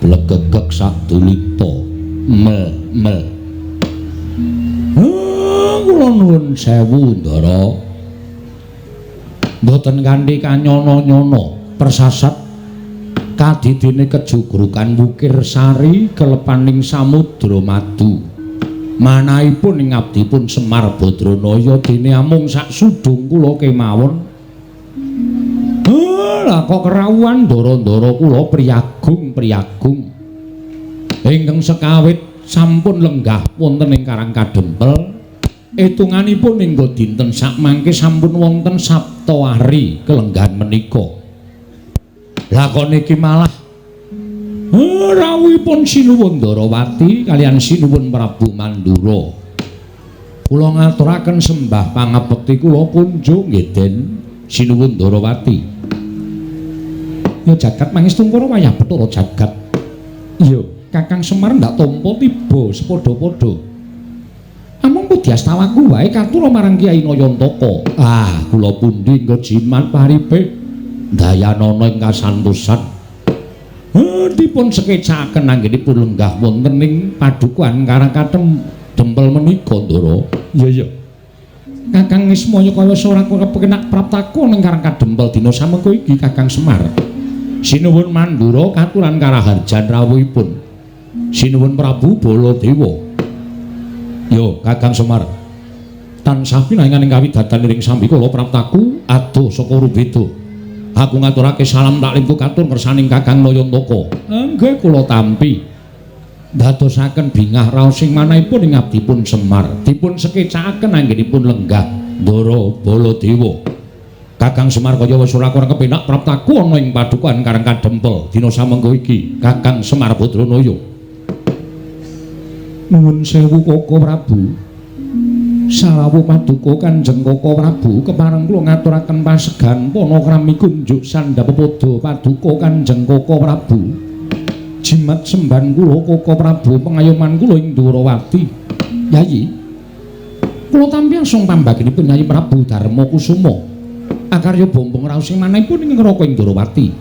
Blegegeg sadulita mel mel. Kula nuwun sewu Ndara. Mboten kanthi kanyono-nyono persasat kadidine kejugrukan Wukir Sari kelepaning samudra madu. Manahipun ing abdipun Semar Badranaya dene amung sak sudung kula kemawon. Lah kok kerawuhan ndara-ndara kula priyagung-priyagung ingkang sekawit sampun lenggah wonten ing Karang Kadempel. Etunganipun hingga dinten sakmangke sampun wonten saptawari kelenggahan menika. Lah kok niki malah rawuhipun Sinuwun Ndarawati kaliyan Sinuwun Prabu Mandura. Kula ngaturaken sembah pangabekti kula kunjung nggih Den Sinuwun Ndarawati. Ya jagat mangestungkara wayah Bathara jagat. Iya, Kakang Semar ndak tampa tiba sepadha-padha. Amung pudyastawaku wae katura marang Kyai Nayantaka. Ah, kula pundi nggo jimat paripe dayanana ing kasantosan. Dipun sekecaken anggenipun lenggah wonten ing padukuhan Karang Kadempel menika, Ndara. Iya, iya. Kakang Ismaya kaya ora kepenak praptaku ning Karang Kadempel dina samengko iki Kakang Semar. Sinuwun Mandura katuran karaharjan rawuhipun Sinuwun Prabu Baladewa. Yo Kakang Semar, tansah pinangan ing kawidatan ing sambikala praptaku adoh saka Rubeda. Aku ngaturake salam taklimku katur ngersaning Kakang Nayantaka. Nggih kula tampi. Ndadosaken bingah raos ing manahipun ing abdipun Semar. Dipun sekecakaken anggenipun lenggah Ndara Baladewa. Kakang Semar kaya wis ora kurang kepenak praptaku ana ing padukuhan Karang Kadempel dina samengko iki Kakang Semar Badranaya. Nuwun sewu Koko Prabu. Sarawuh paduka Kanjeng Koko Prabu kepareng kula ngaturaken pasegan panakrami kunjuk sandhapepada paduka Kanjeng Koko Prabu. Jimat semban kula Koko Prabu pengayoman kula ing Ndrawati. Yayi, kula tampi asung pambaginipun Yayi Prabu Darma Kusuma. Akarya bombong raos ing manahipun ing Raka Indrawati.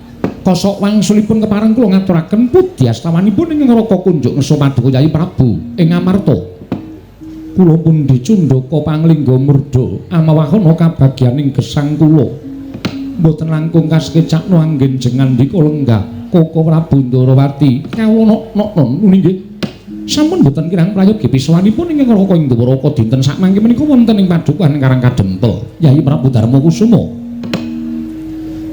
Kosok wangsulipun kepareng kula ngaturaken pudyastawanipun ing Raka kunjuk ngersa paduka Yayi Prabu ing Amarta. Kula pundi cundaka panglingga murda amawahana kabagyaning gesang kula. Mboten langkung kasekecakno anggen jengandika lenggah Koko Prabu Ndrawati. Kawona-nona nggih. Sampun mboten kirang prayogi pisawanipun ing Raka Indrawaka dinten sakmangke menika wonten ing padukuhan Karang Kadempel Yayi Prabu Darma Kusuma.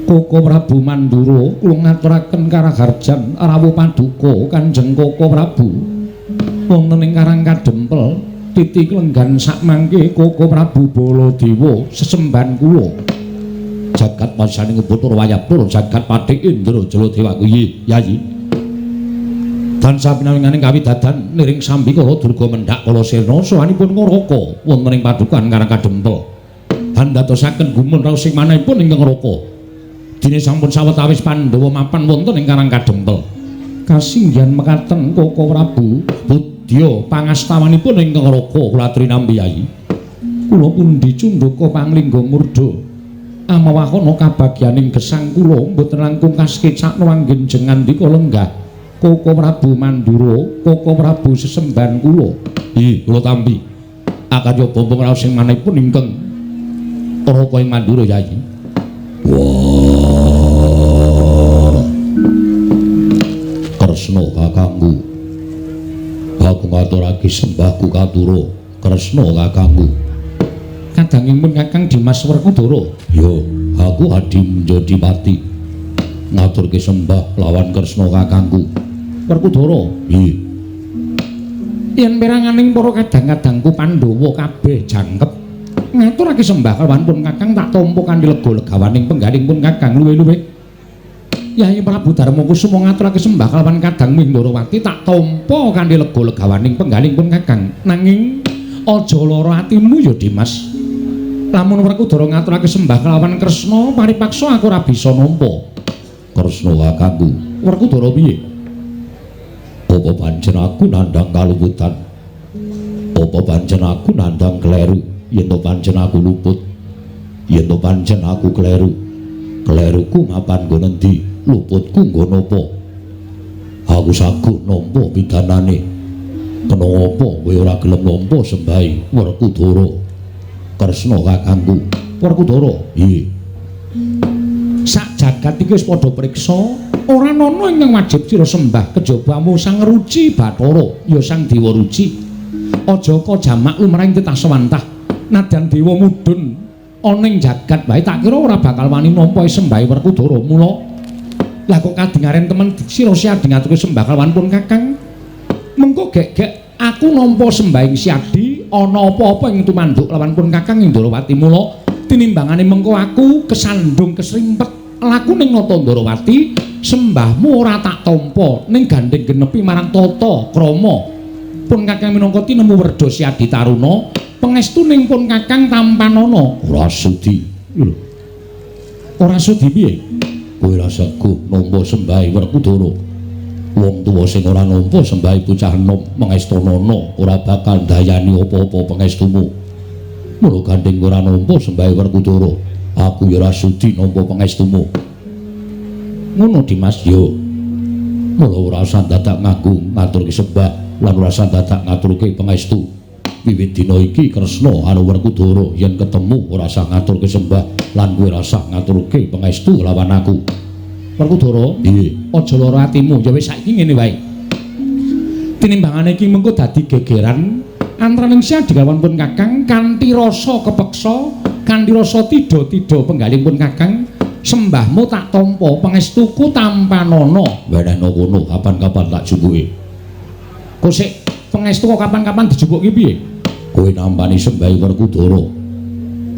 Koko Prabu Mandura kula ngaturaken karaharjan rawuh paduka Kanjeng Koko Prabu wonten ing Karang Kadempel titi klenggan sakmangke Koko Prabu Baladewa sesembahan kula. Jagat wasaning Bathara Wayabara jagat Patih Indra Jaladewa kuwi Yayi. Tansah pinanganing kawidadan niring sambikala durga mendhak kala sirna sowanipun Ngaraka wonten ing padukuhan Karang Kadempel. Handadosaken gumun raos ing manahipun ingkang Ngaraka. Dene sampun sawetawis Pandhawa mapan wonten ing Karang Kadempel. Kasinggihan mekaten Koko Prabu budya pangastawanipun ingkang Ngaraka kula aturi nampi Yayi. Kula pundi cundaka panglingga murda amawahana kabagyaning gesang kula mboten langkung kasekecakno anggen jengandika lenggah Koko Prabu Mandura, Koko Prabu sesembahan kula. Nggih, kula tampi. Akarya bombong raos ing manahipun ingkang Raka ing Mandura Yayi. Wah. Kresna kakangku. Aku ngaturake sembahku katura Kresna kakangku. Kadangipun Kakang Dimas Werkudara. Yo, aku Adi Njodipati. Ngaturke sembah lawan Kresna kakangku. Werkudara. Nggih. Yen peranganing para kadang-kadangku Pandhawa kabeh jangkep ngaturake sembah kalawan pun Kakang tak tampa kanthi lega legawaning penggaling pun Kakang luwih-luwih. Yayi Prabu Darma Kusuma ngaturake sembah kalawan kadang Mindrawati tak tampa kanthi lega legawaning penggaling pun Kakang. Nanging aja lara atimu ya Dimas. Lamun Werkudara ngaturake sembah kalawan Kresna paripaksa aku ora bisa nampa. Kresna kakangku. Werkudara piye? Apa pancen aku nandhang kaluputan? Apa pancen aku nandhang kleru? Yen to pancen aku luput? Yen to pancen aku kleru? Kleruku mapan nggon endi? Luputku nggon apa? Aku Aku saguh nampa pidanane. Kena apa kowe ora gelem nampa sembahe Werkudara? Kresna kakangku. Werkudara, nggih. Sak jagat iki wis padha priksa, ora ana ingkang wajib sira sembah kejaba amung Sang Ruci Bathara, ya Sang Dewa Ruci. Aja kajamak lumrahing titah sewantah. Nadyan dewa mudhun ana ing jagat wae tak kira ora bakal wani nampa sembahe Werkudara. Mula lah kok kadingaren temen sira Siadi ngaturke sembah kalawan pun Kakang. Mengko gek-gek aku nampa sembahing Siadi ana apa-apa ing tumanduk lawan pun Kakang ing Ndorowati. Mula tinimbangane mengko aku kesandung kesrimpet laku ning Nata Ndorowati, sembahmu ora tak tampa ning gandeng genepi marang tata krama. Pun Kakang minangka tinemu werda Siadi Taruna, pangestuning pun Kakang tampanana. Ora sudi. Lho. Ora sudi piye? Kowe ora saguh nampa sembahe Werkudara. Wong tuwa sing ora nampa sembahe bocah enom mengestanana ora bakal ndayani apa-apa pangestumu. Mula gandeng ora nampa sembahe Werkudara, aku ya ora sudi nampa pangestumu. Ngono Dimas yo. Mula ora usah dadak nganggo ngaturke sembah lan ora usah dadak ngaturke pangestu. Wiwit dina iki Kresna karo Werkudara yen ketemu ora usah ngaturke sembah lan kowe ora usah ngaturke pangestu lawan aku. Werkudara, nggih, aja lara atimu. Ya wis saiki ngene wae. Tinimbangane iki mengko dadi gegeran antaraning Siadi kalawan pun Kakang kanthi rasa kepeksa, kanthi rasa tida-tida penggalih pun Kakang, sembahmu tak tampa, pangestuku tampanana. Wenehno kono kapan-kapan tak jupuke. Kok sik pangestu kok kapan-kapan dijupuki piye? Kowe nampani sembahe Werkudara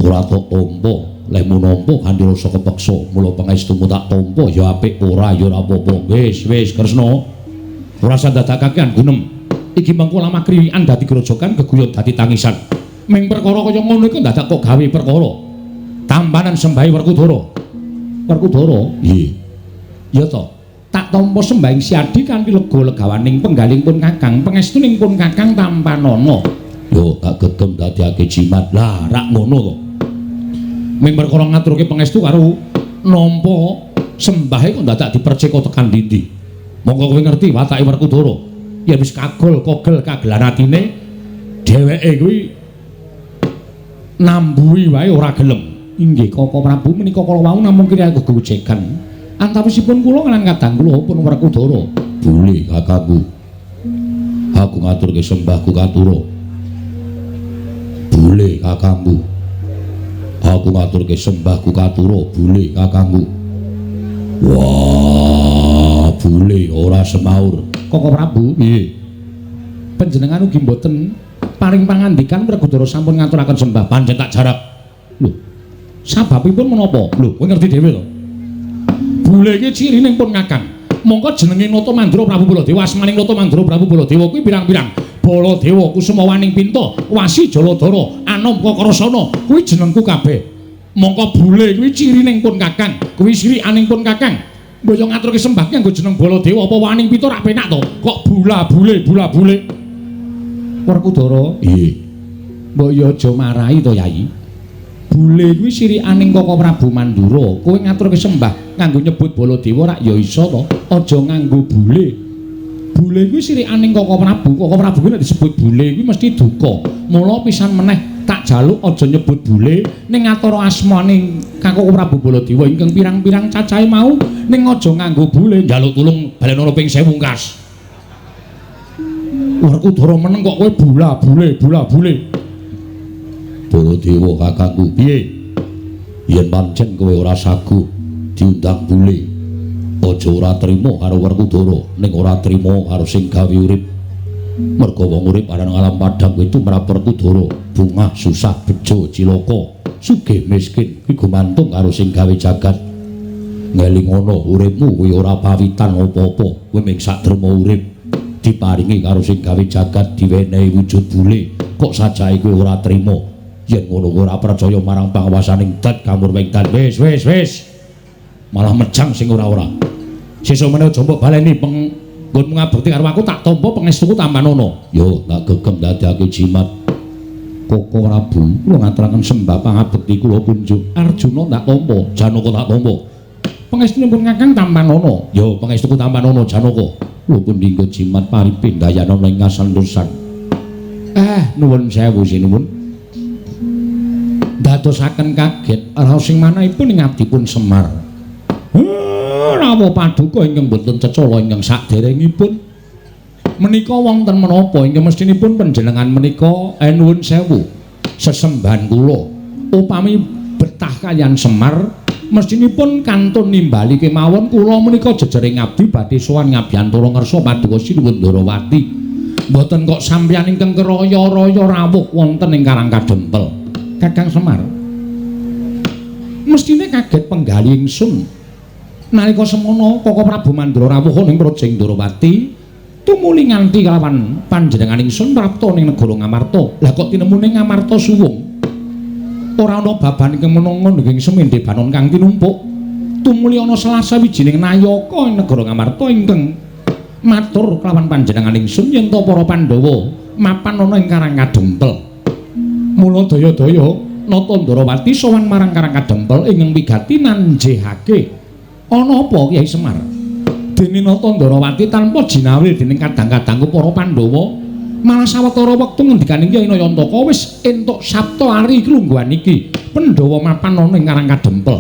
ora tok tampa, lehmu nampa kanthi rasa kepeksa, mula pangestumu tak tampa ya apik ora ya ora apa-apa. Wis wis Kresna, ora usah dadak kakean gunem. Iki mengko lamah kriwikan dadi grojogan, geguyon dadi tangisan. Ming perkara kaya ngono iku dadak kok gawe perkara. Tampanan sembahe Werkudara. Werkudara, nggih. Ya to, tak tampa sembahing Siadi kanthi lega legawaning penggalih pun Kakang, pangestuning pun Kakang tampanana. Yo tak gegem dadiake jimat. Lah rak ngono to. Ming perkara ngaturke pangestu karo nampa sembahe kok dadak dipercika tekan ndi-ndi. Monggo kowe ngerti watake Werkudara. Ya wis kagol kogel kagelan atine dheweke kuwi nambuhi wae ora gelem. Inggih Koko Prabu, menika kala wau namung kira gegojegan. Antawisipun kula lan kadang kula pun Werkudara. Boleh kakangku. Aku ngaturke sembahku katura. Boleh kakangku. Aku ngaturke sembahku katura. Boleh kakangku. Wah, boleh ora semaur. Koko Prabu, nggih. Panjenengan ugi mboten paring pangandikan Werkudara sampun ngaturaken sembah pancen tak jarak. Lho, sababipun menapa? Lho, kowe ngerti dhewe to. Bule iki cirine pun Kakang. Mongko jenenge Nata Mandura Prabu Baladewa, asmaning Nata Mandura Prabu Baladewa kuwi pirang-pirang. Baladewa Kusuma Waning Pinta, Wasi Jaladara, Anom Kakrasana, kuwi jenengku kabeh. Mongko bule kuwi cirine pun Kakang, kuwi sirikaning pun Kakang. Mbok yo ngaturke sembah ki nganggo jeneng Baladewa apa Waning Pinta rak penak to. Kok bula-bule bula-bule. Werkudara, nggih. Mbok yo aja marahi to, Yai. Bule kuwi sirikaning Koko Prabu Mandura. Kowe ngaturke sembah nganggo nyebut Baladewa rak ya iso to. Aja nganggo bule. Bule kuwi sirikaning Koko Prabu. Koko Prabu kuwi nek disebut bule kuwi mesti duka. Mula pisan meneh tak jaluk aja nyebut bule ning ngatara asmane Koko Prabu Baladewa ingkang pirang-pirang cacahe mau ning aja nganggo bule. Njaluk tulung balenono ping 1000 kas. Werkudara meneng kok kowe bula bule bula bule. Baladewa kakangku, piye? Yen pancen kowe ora saguh diundang bule, aja ora trima karo Werkudara, ning ora trima karo sing gawe urip. Merga wong urip aran alam padhang kuwi tumrap Werkudara, bungah susah bejo cilaka, sugih miskin kuwi gumantung karo sing gawe jagat. Ngelingono uripmu kuwi ora pawitan apa-apa, kowe mung sak derma urip diparingi karo sing gawe jagat diwenehi wujud bule, kok sajae kowe ora trima. Yen ngono ora percaya marang panguwasaning dat kamurwing dan. Wis wis wis. Malah mejang sing ora-ora. Sesuk meneh aja mbok baleni penggonmu ngabekti karo aku tak tampa pangestuku tampanana. Yo tak gegem dadake jimat. Koko Prabu kula ngaturaken sembah pangabekti kula kunjuk. Arjuna tak tampa, Janaka tak tampa. Pangestunipun Kakang tampanana. Yo pangestuku tampanana Janaka. Kula pun dinggo jimat paripindayanana ing kasantosan. Nuwun sewu sinuwun. Dadosaken kaget raos sing manahipun ing abdipun Semar. Rawuh paduka ingkang boten cecala ingkang saderengipun. Menika wonten menapa ingkang mestinipun panjenengan menika nuwun sewu sesembahan kula. Upami betah kaliyan Semar mestinipun kantun nimbali kemawon kula menika jejering abdi badhe sowan ngabiyantara ngersa paduka Sinuwun Ndarawati. Mboten kok sampeyan ingkang keraya-raya rawuh wonten ing Karang Kadempel. Kakang Semar mestine kaget penggali ingsun nalika semono Koko Prabu Mandra rawuh ning Praja Ndarawati tumuli nganti kalawan panjenengan ingsun prapta ning negara Ngamarta. Lah kok tinemune Ngamarta suwung? Ora ana baban ingkang menanga ing semende banon kang tinumpuk. Tumuli ana salah sawijining nayaka ing negara Ngamarta ingkang matur kelawan panjenengan ingsun yen to para Pandhawa mapan ana ing Karang Kadempel. Mula daya-daya Nata Ndarawati sowan marang Karang Kadempel ingkang wigati nanjehake. Ana apa Kyai Semar? Dene Nata Ndarawati tanpa jinawil dening kadang-kadangku para Pandhawa, malah sawetara wektu ngendikaning Kyai Nayantaka wis entuk sabta ari klungguhan iki Pandhawa mapan ana ing Karang Kadempel.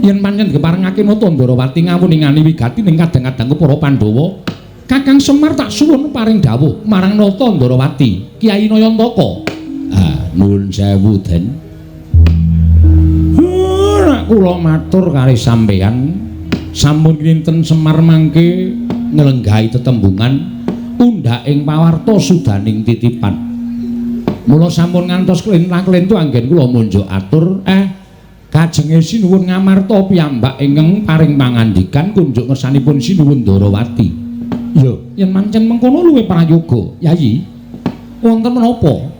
Yen pancen diparengake Nata Ndarawati ngawuningani wigati ning kadang-kadangku para Pandhawa, Kakang Semar tak suwun paring dawuh marang Nata Ndarawati Kyai Nayantaka. Ah, nuwun sewu Den. Nek kula matur kalih sampeyan sampun kinten Semar mangke nglenggahi tetembungan undhak ing pawarta sudaning titipan. Mula sampun ngantos klentang-klentu anggen kula munjuk atur kajenge Sinuwun Ngamarta piyambak ingkang paring pangandikan kunjuk ngersanipun Sinuwun Ndarawati. Yo, yen mancen mengkono luwih prayoga, Yayi. Wonten menapa?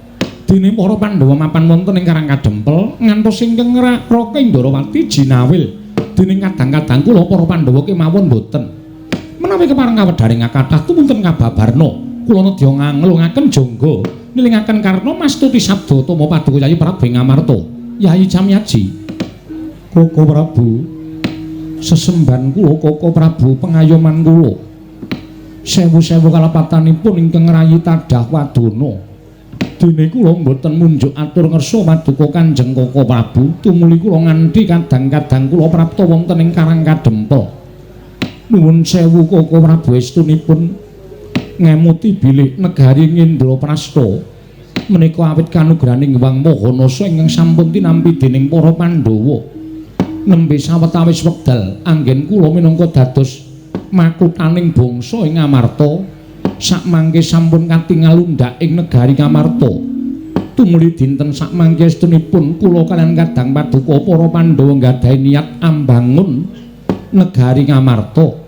Dene para Pandhawa mapan wonten ing Karang Kadempel ngantos ingkang Raka Ndarawati jinawil dening kadang-kadang kula para Pandhawa kemawon boten. Menawi kepareng kawedharing kathah tumunten kababarna kula nedya nganglungaken jangga nilingaken karna mastuti sabda tama paduka Yayi Prabu Ngamarta. Yayi Camyaji, Koko Prabu, sesembahan kula Koko Prabu pengayoman kula sewu-sewu kalepatanipun ingkang ngrayi tadah wadana. Dene kula mboten munjuk atur ngersa paduka Kanjeng Koko Prabu tumuli kula nganti kadang-kadang kula prapta wonten ing Karang Kadempel. Nuwun sewu Koko Prabu estunipun ngemuti bilih negari Indraprasta menika awit kanugrahaning Hyang Maha Nasa ingkang sampun tinampi dening para Pandhawa. Nembe sawetawis wekdal anggen kula minangka dados makuthaning bangsa ing Ngamarta sakmangke sampun katingal undhak ing negari Ngamarta. Tumuli dinten sakmangke estunipun kula kaliyan kadang paduka para Pandhawa nggadahi niat ambangun negari Ngamarta.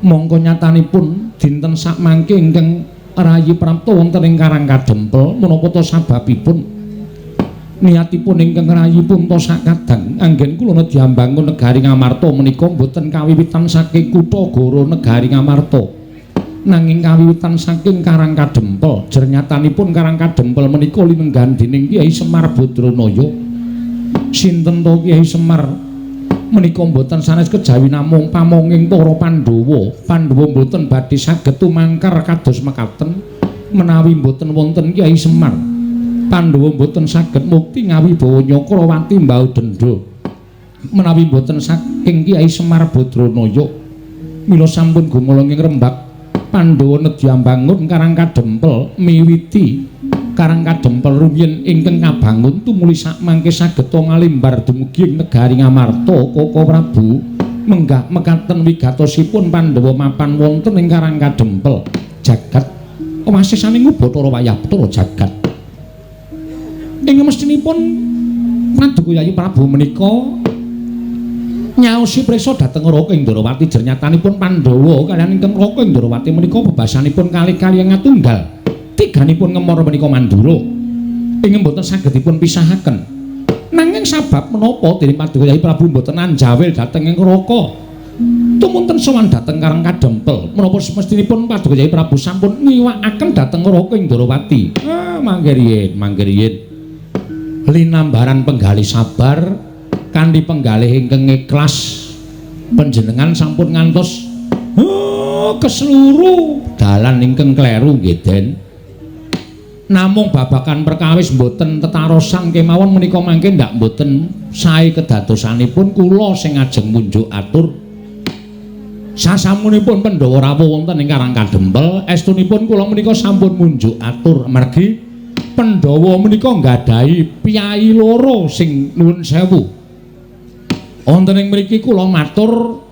Mongko nyatanipun dinten sakmangke ingkang rayi prapta wonten ing Karang Kadempel menapa ta sababipun niatipun ingkang rayi punta sakadang anggen kula nedya mbangun negari Ngamarta menika boten kawiwitan saking kutha Goro negari Ngamarta, nanging kawiwitan saking Karang Kadempel. Jernyatanipun Karang Kadempel menika linenggahan dening Kyai Semar Badranaya. Sinten to Kyai Semar menika mboten sanes kejawi namung pamonging para Pandhawa. Pandhawa mboten badhe saged tumangkar kados mekaten menawi mboten wonten Kyai Semar. Pandhawa mboten saged mukti ngawibawa Nyakrawati mbau dendha menawi mboten saking Kyai Semar Badranaya. Mila sampun gumolong ing rembag Pandhawa nedya mbangun Karang Kadempel miwiti Karang Kadempel rumiyin ingkang kabangun tumuli sakmangke saged ngalimbar dumugi ing negari Ngamarta. Koko Prabu menggah mekaten wigatosipun Pandhawa mapan wonten ing Karang Kadempel jagat wasisaning Bathara Wayah Bathara jagat. Ing mestinipun paduka Yayi Prabu menika nyaosi prisa dhateng Raka Indrawati. Jernyatanipun Pandhawa kaliyan ingkang Raka Indrawati menika bebasanipun kalih-kalih ngatunggal. Tiganipun ngemor menika Mandura ing mboten saged dipun pisahaken. Nanging sabab menapa dening paduka Yayi Prabu mboten anjawil dhateng ing Raka tumunten sowan dhateng Karang Kadempel? Menapa semestinipun paduka Yayi Prabu sampun ngiwakaken dhateng Raka Indrawati? Mangke riyin, mangke riyin. Linambaran penggalih sabar kanthi penggalih ingkang ikhlas panjenengan sampun ngantos Oh, keseluruh dalan ingkang kleru nggih Den. Namung babagan perkawis mboten tetarosan kemawon menika mangke ndak mboten sae kedadosanipun kula sing ajeng munjuk atur. Sasampunipun Pandhawa rawuh wonten ing Karang Kadempel, estunipun kula menika sampun munjuk atur amargi Pandhawa menika nggadahi piyayi loro sing nuwun sewu. Wonten ing mriki kula matur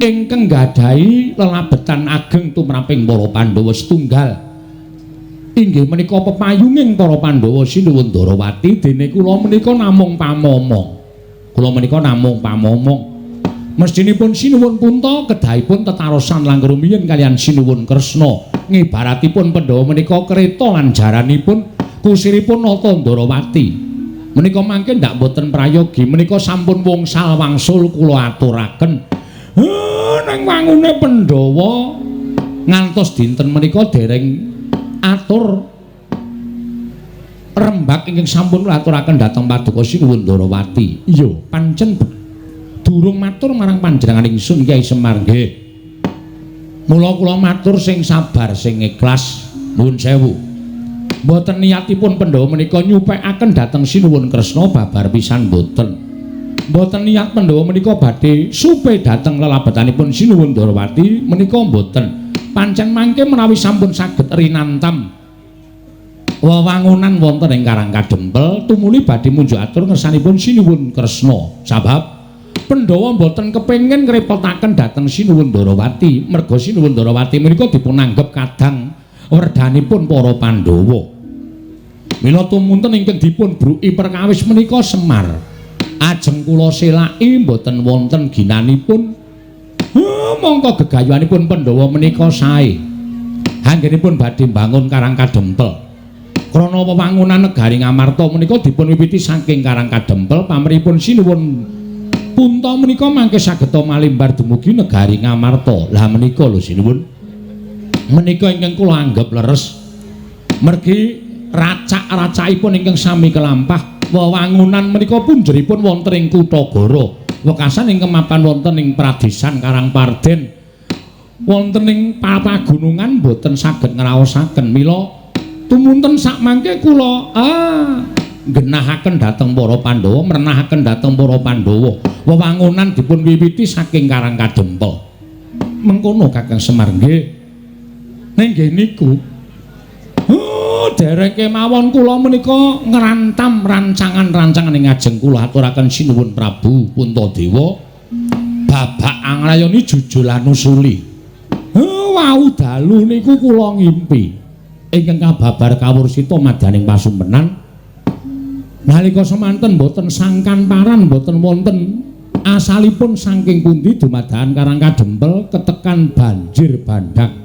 ingkang nggadahi lelabetan ageng tumraping para Pandhawa setunggal. Inggih menika pepayunging para Pandhawa Sinuwun Ndarawati, dene kula menika namung pamomong. Kula menika namung pamomong. Mestinipun Sinuwun Punta kedahipun tetarosan langkung rumiyin kaliyan Sinuwun Kresna. Ngibaratipun Pandhawa menika kereta lan jaranipun kusiripun Nata Ndarawati. Menika mangke ndak boten prayogi, menika sampun wongsal wangsul kula aturaken. Nang wangune Pandhawa ngantos dinten menika dereng atur rembak ingkang sampun kula aturaken dhateng Paduka Sinuwun Ndarawati. Iya, pancen durung matur marang panjenengan ingsun Kyai Semar nggih. Mula kula matur sing sabar sing ikhlas, nuwun sewu. Mboten niatipun Pandhawa menika nyupekaken dhateng Sinuwun Kresna babar pisan mboten. Mboten niat Pandhawa menika badhe supe dhateng lelabetanipun Sinuwun Ndarawati menika mboten. Pancen mangke menawi sampun saged rinantam wewangunan wonten ing Karang Kadempel tumuli badhe munjuk atur ngersanipun Sinuwun Kresna. Sabab Pandhawa mboten kepengin ngrepotaken dhateng Sinuwun Ndarawati, merga Sinuwun Ndarawati menika dipunanggep kadang werdanipun para Pandhawa. Mila tumunten ingkang dipun bruki perkawis menika Semar. Ajeng kula selaki mboten wonten ginanipun. Mongko gegayuhanipun Pandhawa menika sae. Anggenipun badhe mbangun Karang Kadempel. Krana wewangunan negari Ngamarta menika dipun wiwiti saking Karang Kadempel, pamrihipun Sinuwun Punta menika mangke sageta malimbar dumugi negari Ngamarta. Lah menika lho Sinuwun. Menika ingkang kula anggep leres. Mergi racak-racakipun ingkang sami kelampah wewangunan menika punjeripun wonten ing Kutagara. Wekasan ingkang mapan wonten ing Pradesan Karangparden, wonten ing pagunungan boten saged ngraosaken. Mila tumunten sakmangke kula nggenahaken dhateng para Pandhawa, merenahaken dhateng para Pandhawa. Wewangunan dipun wiwiti saking Karang Kadempel. Mengkono Kakang Semar nggih. Ning nggih niku dereng kemawon kula menika ngrantam rancangan-rancangan ing ajeng kula aturaken Sinuwun Prabu Puntadewa babak anglayoni jujulan usuli. Wau dalu niku kula ngimpi ingkang kababar kawursita madyaning pasumpenan. Nalika semanten boten sangkan paran, boten wonten asalipun saking pundi dumadakan Karang Kadempel ketekan banjir bandhang.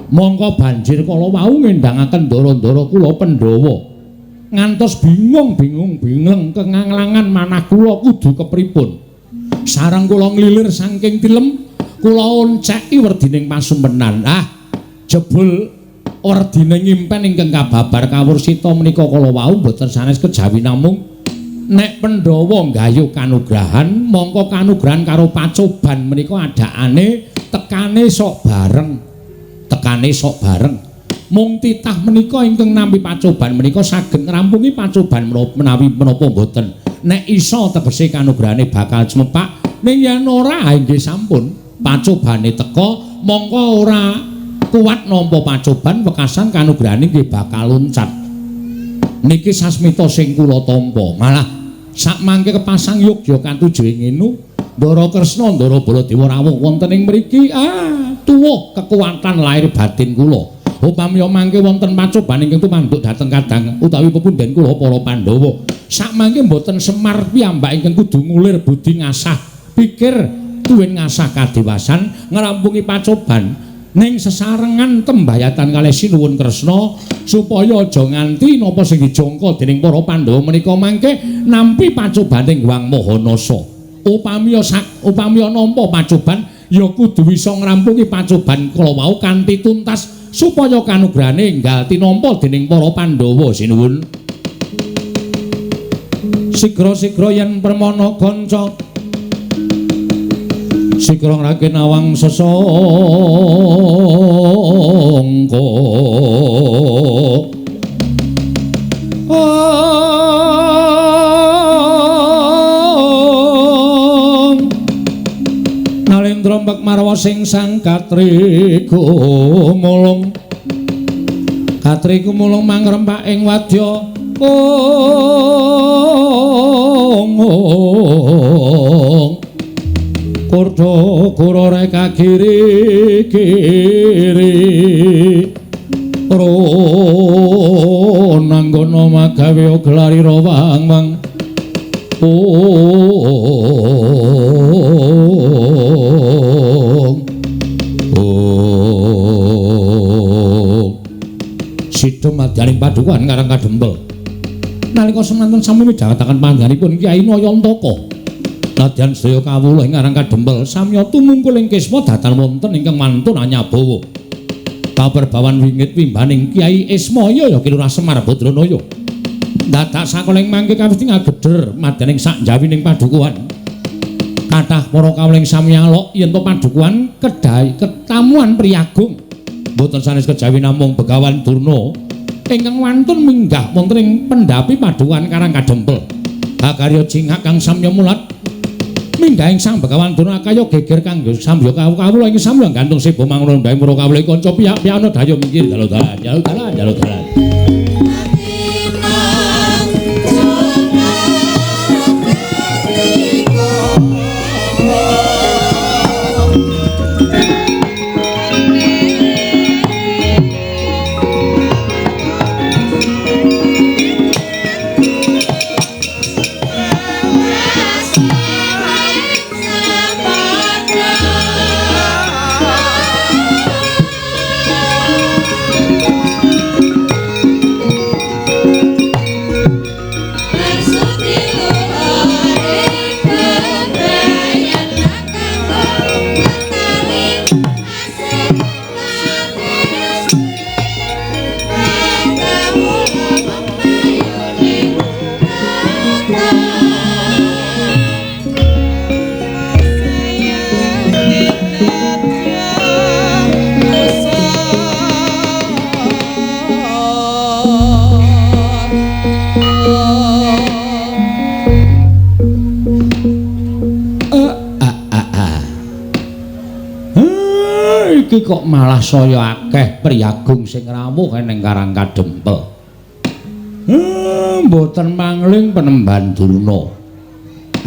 Mongko banjir kala wau ngendangaken ndara-ndara kula Pandhawa. Ngantos bingung-bingung bingleng kenganglangan manah kula kudu kepripun. Sareng kula nglilir saking tilem, kula onceki werdining pasumpenan. Ah, jebul werdine ngimpen ingkang kababar kawursita menika kala wau boten sanes kejawi namung nek Pandhawa nggayuh kanugrahan, mongko kanugrahan karo pacoban menika adakane tekane sok bareng. Tekane sok bareng. Mung titah menika ingkang nampi pacoban menika saged ngrampungi pacoban menawi menapa mboten. Nek iso tegese kanugrahane bakal cumepak, ning yen ora nggih sampun pacobane teka mongko ora kuat nampa pacoban wekasan kanugrahane nggih bakal loncat. Niki sasmita sing kula tampa. Malah sakmangke kepasang yogya katuju ing ngenu Ndara Kresna Ndara Baladewa rawuh wonten ing mriki tuwuh kekuatan lahir batin kula. Upami mangke wonten pacoban ingkang tumanduk dhateng kadang utawi pepundhen kula para Pandhawa. Sakmangke mboten Semar piyambak ingkang kudu ngulir budi ngasah pikir tuwin ngasah kadewasan ngrampungi pacoban ning sesarengan tembayatan kalih Sinuwun Kresna supaya aja nganti napa sing dijangka dening para Pandhawa menika mangke nampi pacobaning Hyang Mahanasa. Upami nampa pacoban ya kudu bisa ngrampungi pacoban kala wau kanthi tuntas supaya kanugrahane enggal tinampa dening para Pandhawa. Sinuwun. Sigra-sigra yen permana kanca Sikrong rakin awang sesongko. Nalendra mbek marwa sing sang katri gumulung. Katri gumulung mangrempak ing wadya kong. Kurdo kuro reka kiri kiri ronanggono magawe gelari rawang wang. Sida madyaning padukuhan Karang Kadempel. Nalika semanten sami midhangetaken panggenipun Kyai Nayantaka. Nadyan sedaya kawula ing Karang Kadempel samya tumungkul ing kisma datan wonten ingkang mantun anyabawa. Kaperbawan wingit wimbaning Kyai Ismaya ya Ki Lurah Semar Badranaya. Dadak sakoling mangke kawis ngageder madyaning sak njawining padukuhan. Kathah para kawula ing samya alok yen to padukuhan kedai ketamuan priyagung. Mboten sanes kejawi namung Begawan Durna ingkang wantun minggah wonten ing pendhapi padukuhan Karang Kadempel. Hakarya cingak kang samya mulat minggah ing Sang Begawan Durna kaya geger kanggo samya kawula ing samya gantung seba mangrung bae para kawula kanca piyak-piyakna dayo minggir dalu-dalan dalu-dalan dalu-dalan. Iki kok malah saya akeh priyagung sing rawuh ning Karang Kadempel. Mboten mangling penemban Durna.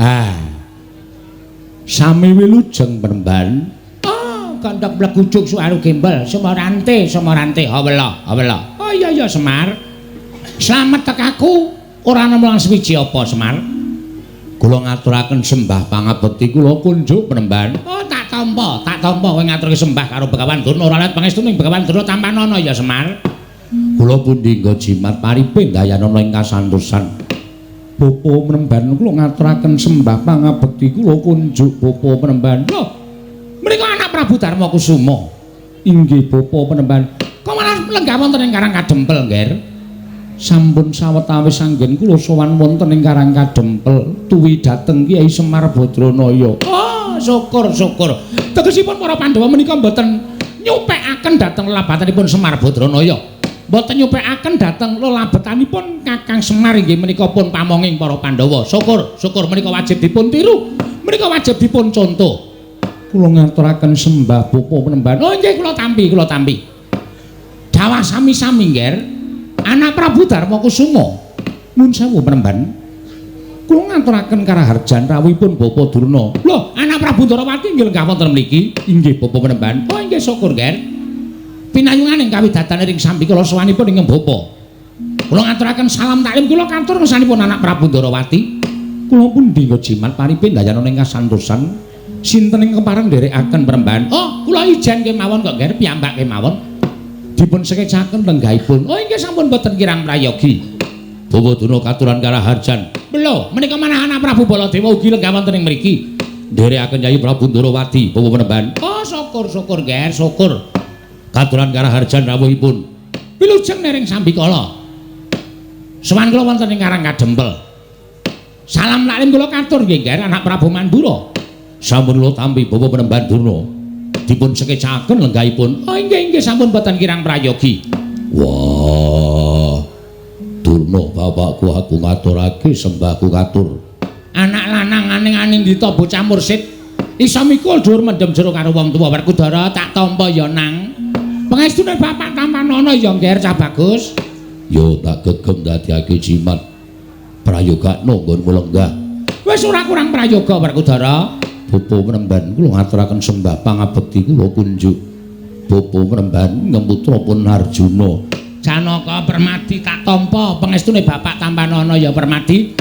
Ah. Sami wilujeng penemban. Oh, kandhak blegujuk suaru gembel, Sumarante, Sumarante, hawela, hawela. Oh iya iya Semar. Slamet tekaku ora ana mulang suwiji apa Semar. Kula ngaturaken sembah pangabekti kula kunjuk penemban. Oh, tak tampa kowe ngaturke sembah karo Begawan Durna ora let pangestu ning Begawan Durna tampanana ya Semar. Kula pundi nggo jimat paripe ndayanana ing kasantosan. Bapa penemban kula ngaturaken sembah pangabekti kula kunjuk bapa penemban. Lho, menika anak Prabu Darma Kusuma. Inggih bapa penemban. Kok malah lenggah wonten ing Karang Kadempel, Ngger? Sampun sawetawis anggen kula sowan wonten ing Karang Kadempel tuwi dhateng Kyai Semar Badranaya. Oh, syukur syukur. Tegesipun para Pandhawa menika mboten nyupekaken dhateng lelabatanipun Semar Badranaya. Mboten nyupekaken dhateng lelabetanipun Kakang Semar inggih menika pun pamonging para Pandhawa. Syukur, syukur menika wajib dipun tiru. Menika wajib dipun contoh. Kula ngaturaken sembah bapa penemban. Oh nggih kula tampi, kula tampi. Dawah sami-sami, Ngger. Anak Prabu Darma Kusuma. Nuwun sewu penemban. Kula ngaturaken karaharjan rawuhipun Bapa Durna. Lho, anak Prabu Ndarawati nggih lenggah wonten mriki. Inggih Bapa penemban. Oh inggih syukur, Ngger. Pinayungan ing kawidatan ring sambikala sowanipun ingkang bapa. Kula ngaturaken salam taklim kula katur ngersanipun anak Prabu Ndarawati. Kula pundi nggo jimat paripe ndayana ing kasantosan. Sinten ing kepareng nderekaken penemban? Oh, kula ijen kemawon kok, Ngger, piyambak kemawon. Dipun sekecaken lenggahipun. Oh inggih sampun boten kirang prayogi. Bawa Durna katuran karaharjan. Lho, menika manah anak Prabu Baladewa ugi lenggah wonten ing mriki. Nderekaken Yayi Prabu Ndarawati, Bawa penemban. Oh syukur syukur Ngger, syukur. Katuran karaharjan rawuhipun. Wilujeng nering sambikala. Sowan kula wonten ing Karang Kadempel. Salam taklim kula katur nggih Ngger, anak Prabu Mandura. Sampun kula tampi Bapak Penemban Durna. Dipun sekecaken lenggahipun. Oh inggih inggih sampun boten kirang prayogi. Wah. Durna bapakku aku ngaturake sembahku katur. Anak lanang aning-aning dita bocah mursid iso mikul dhuwur mendem jero karo wong tuwa. Werkudara tak tampa ya nang. Pangestune bapak tampanana ya ngger cah bagus. Yo tak gegem dadiake jimat prayogakno nggonmu lenggah. Wis ora kurang prayoga Werkudara. Bapa Penemban kula ngaturaken sembah pangabekti kula kunjuk. Bapa Penemban ngemputra pun Arjuna. Janaka Permadi tak tampa pangestune bapak tampanana ya Permadi.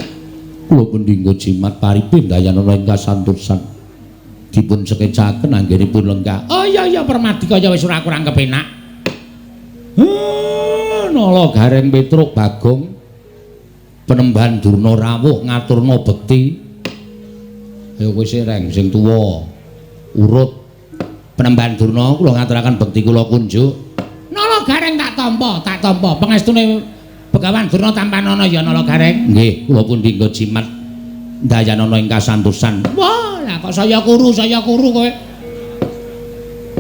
Kula pendhingga jimat paripin dayanana ing kasantosan. Dipun sekecaken anggenipun lenggah. Oh iya iya Permadi kaya wis ora kurang kepenak. Nala Gareng Petruk Bagong Penemban Durna rawuh ngaturna bekti. Ayo kowe sing sing tuwa urut. Penemban Durna kula ngaturaken bekti kula kunjuk. Nala Gareng tak tampa, tak tampa pangestune Begawan Durna tampanana ya Nala Gareng. Nggih, kula pun dinggo jimat dayanana ing kasantosan. Wah, lah kok saya kuru kowe.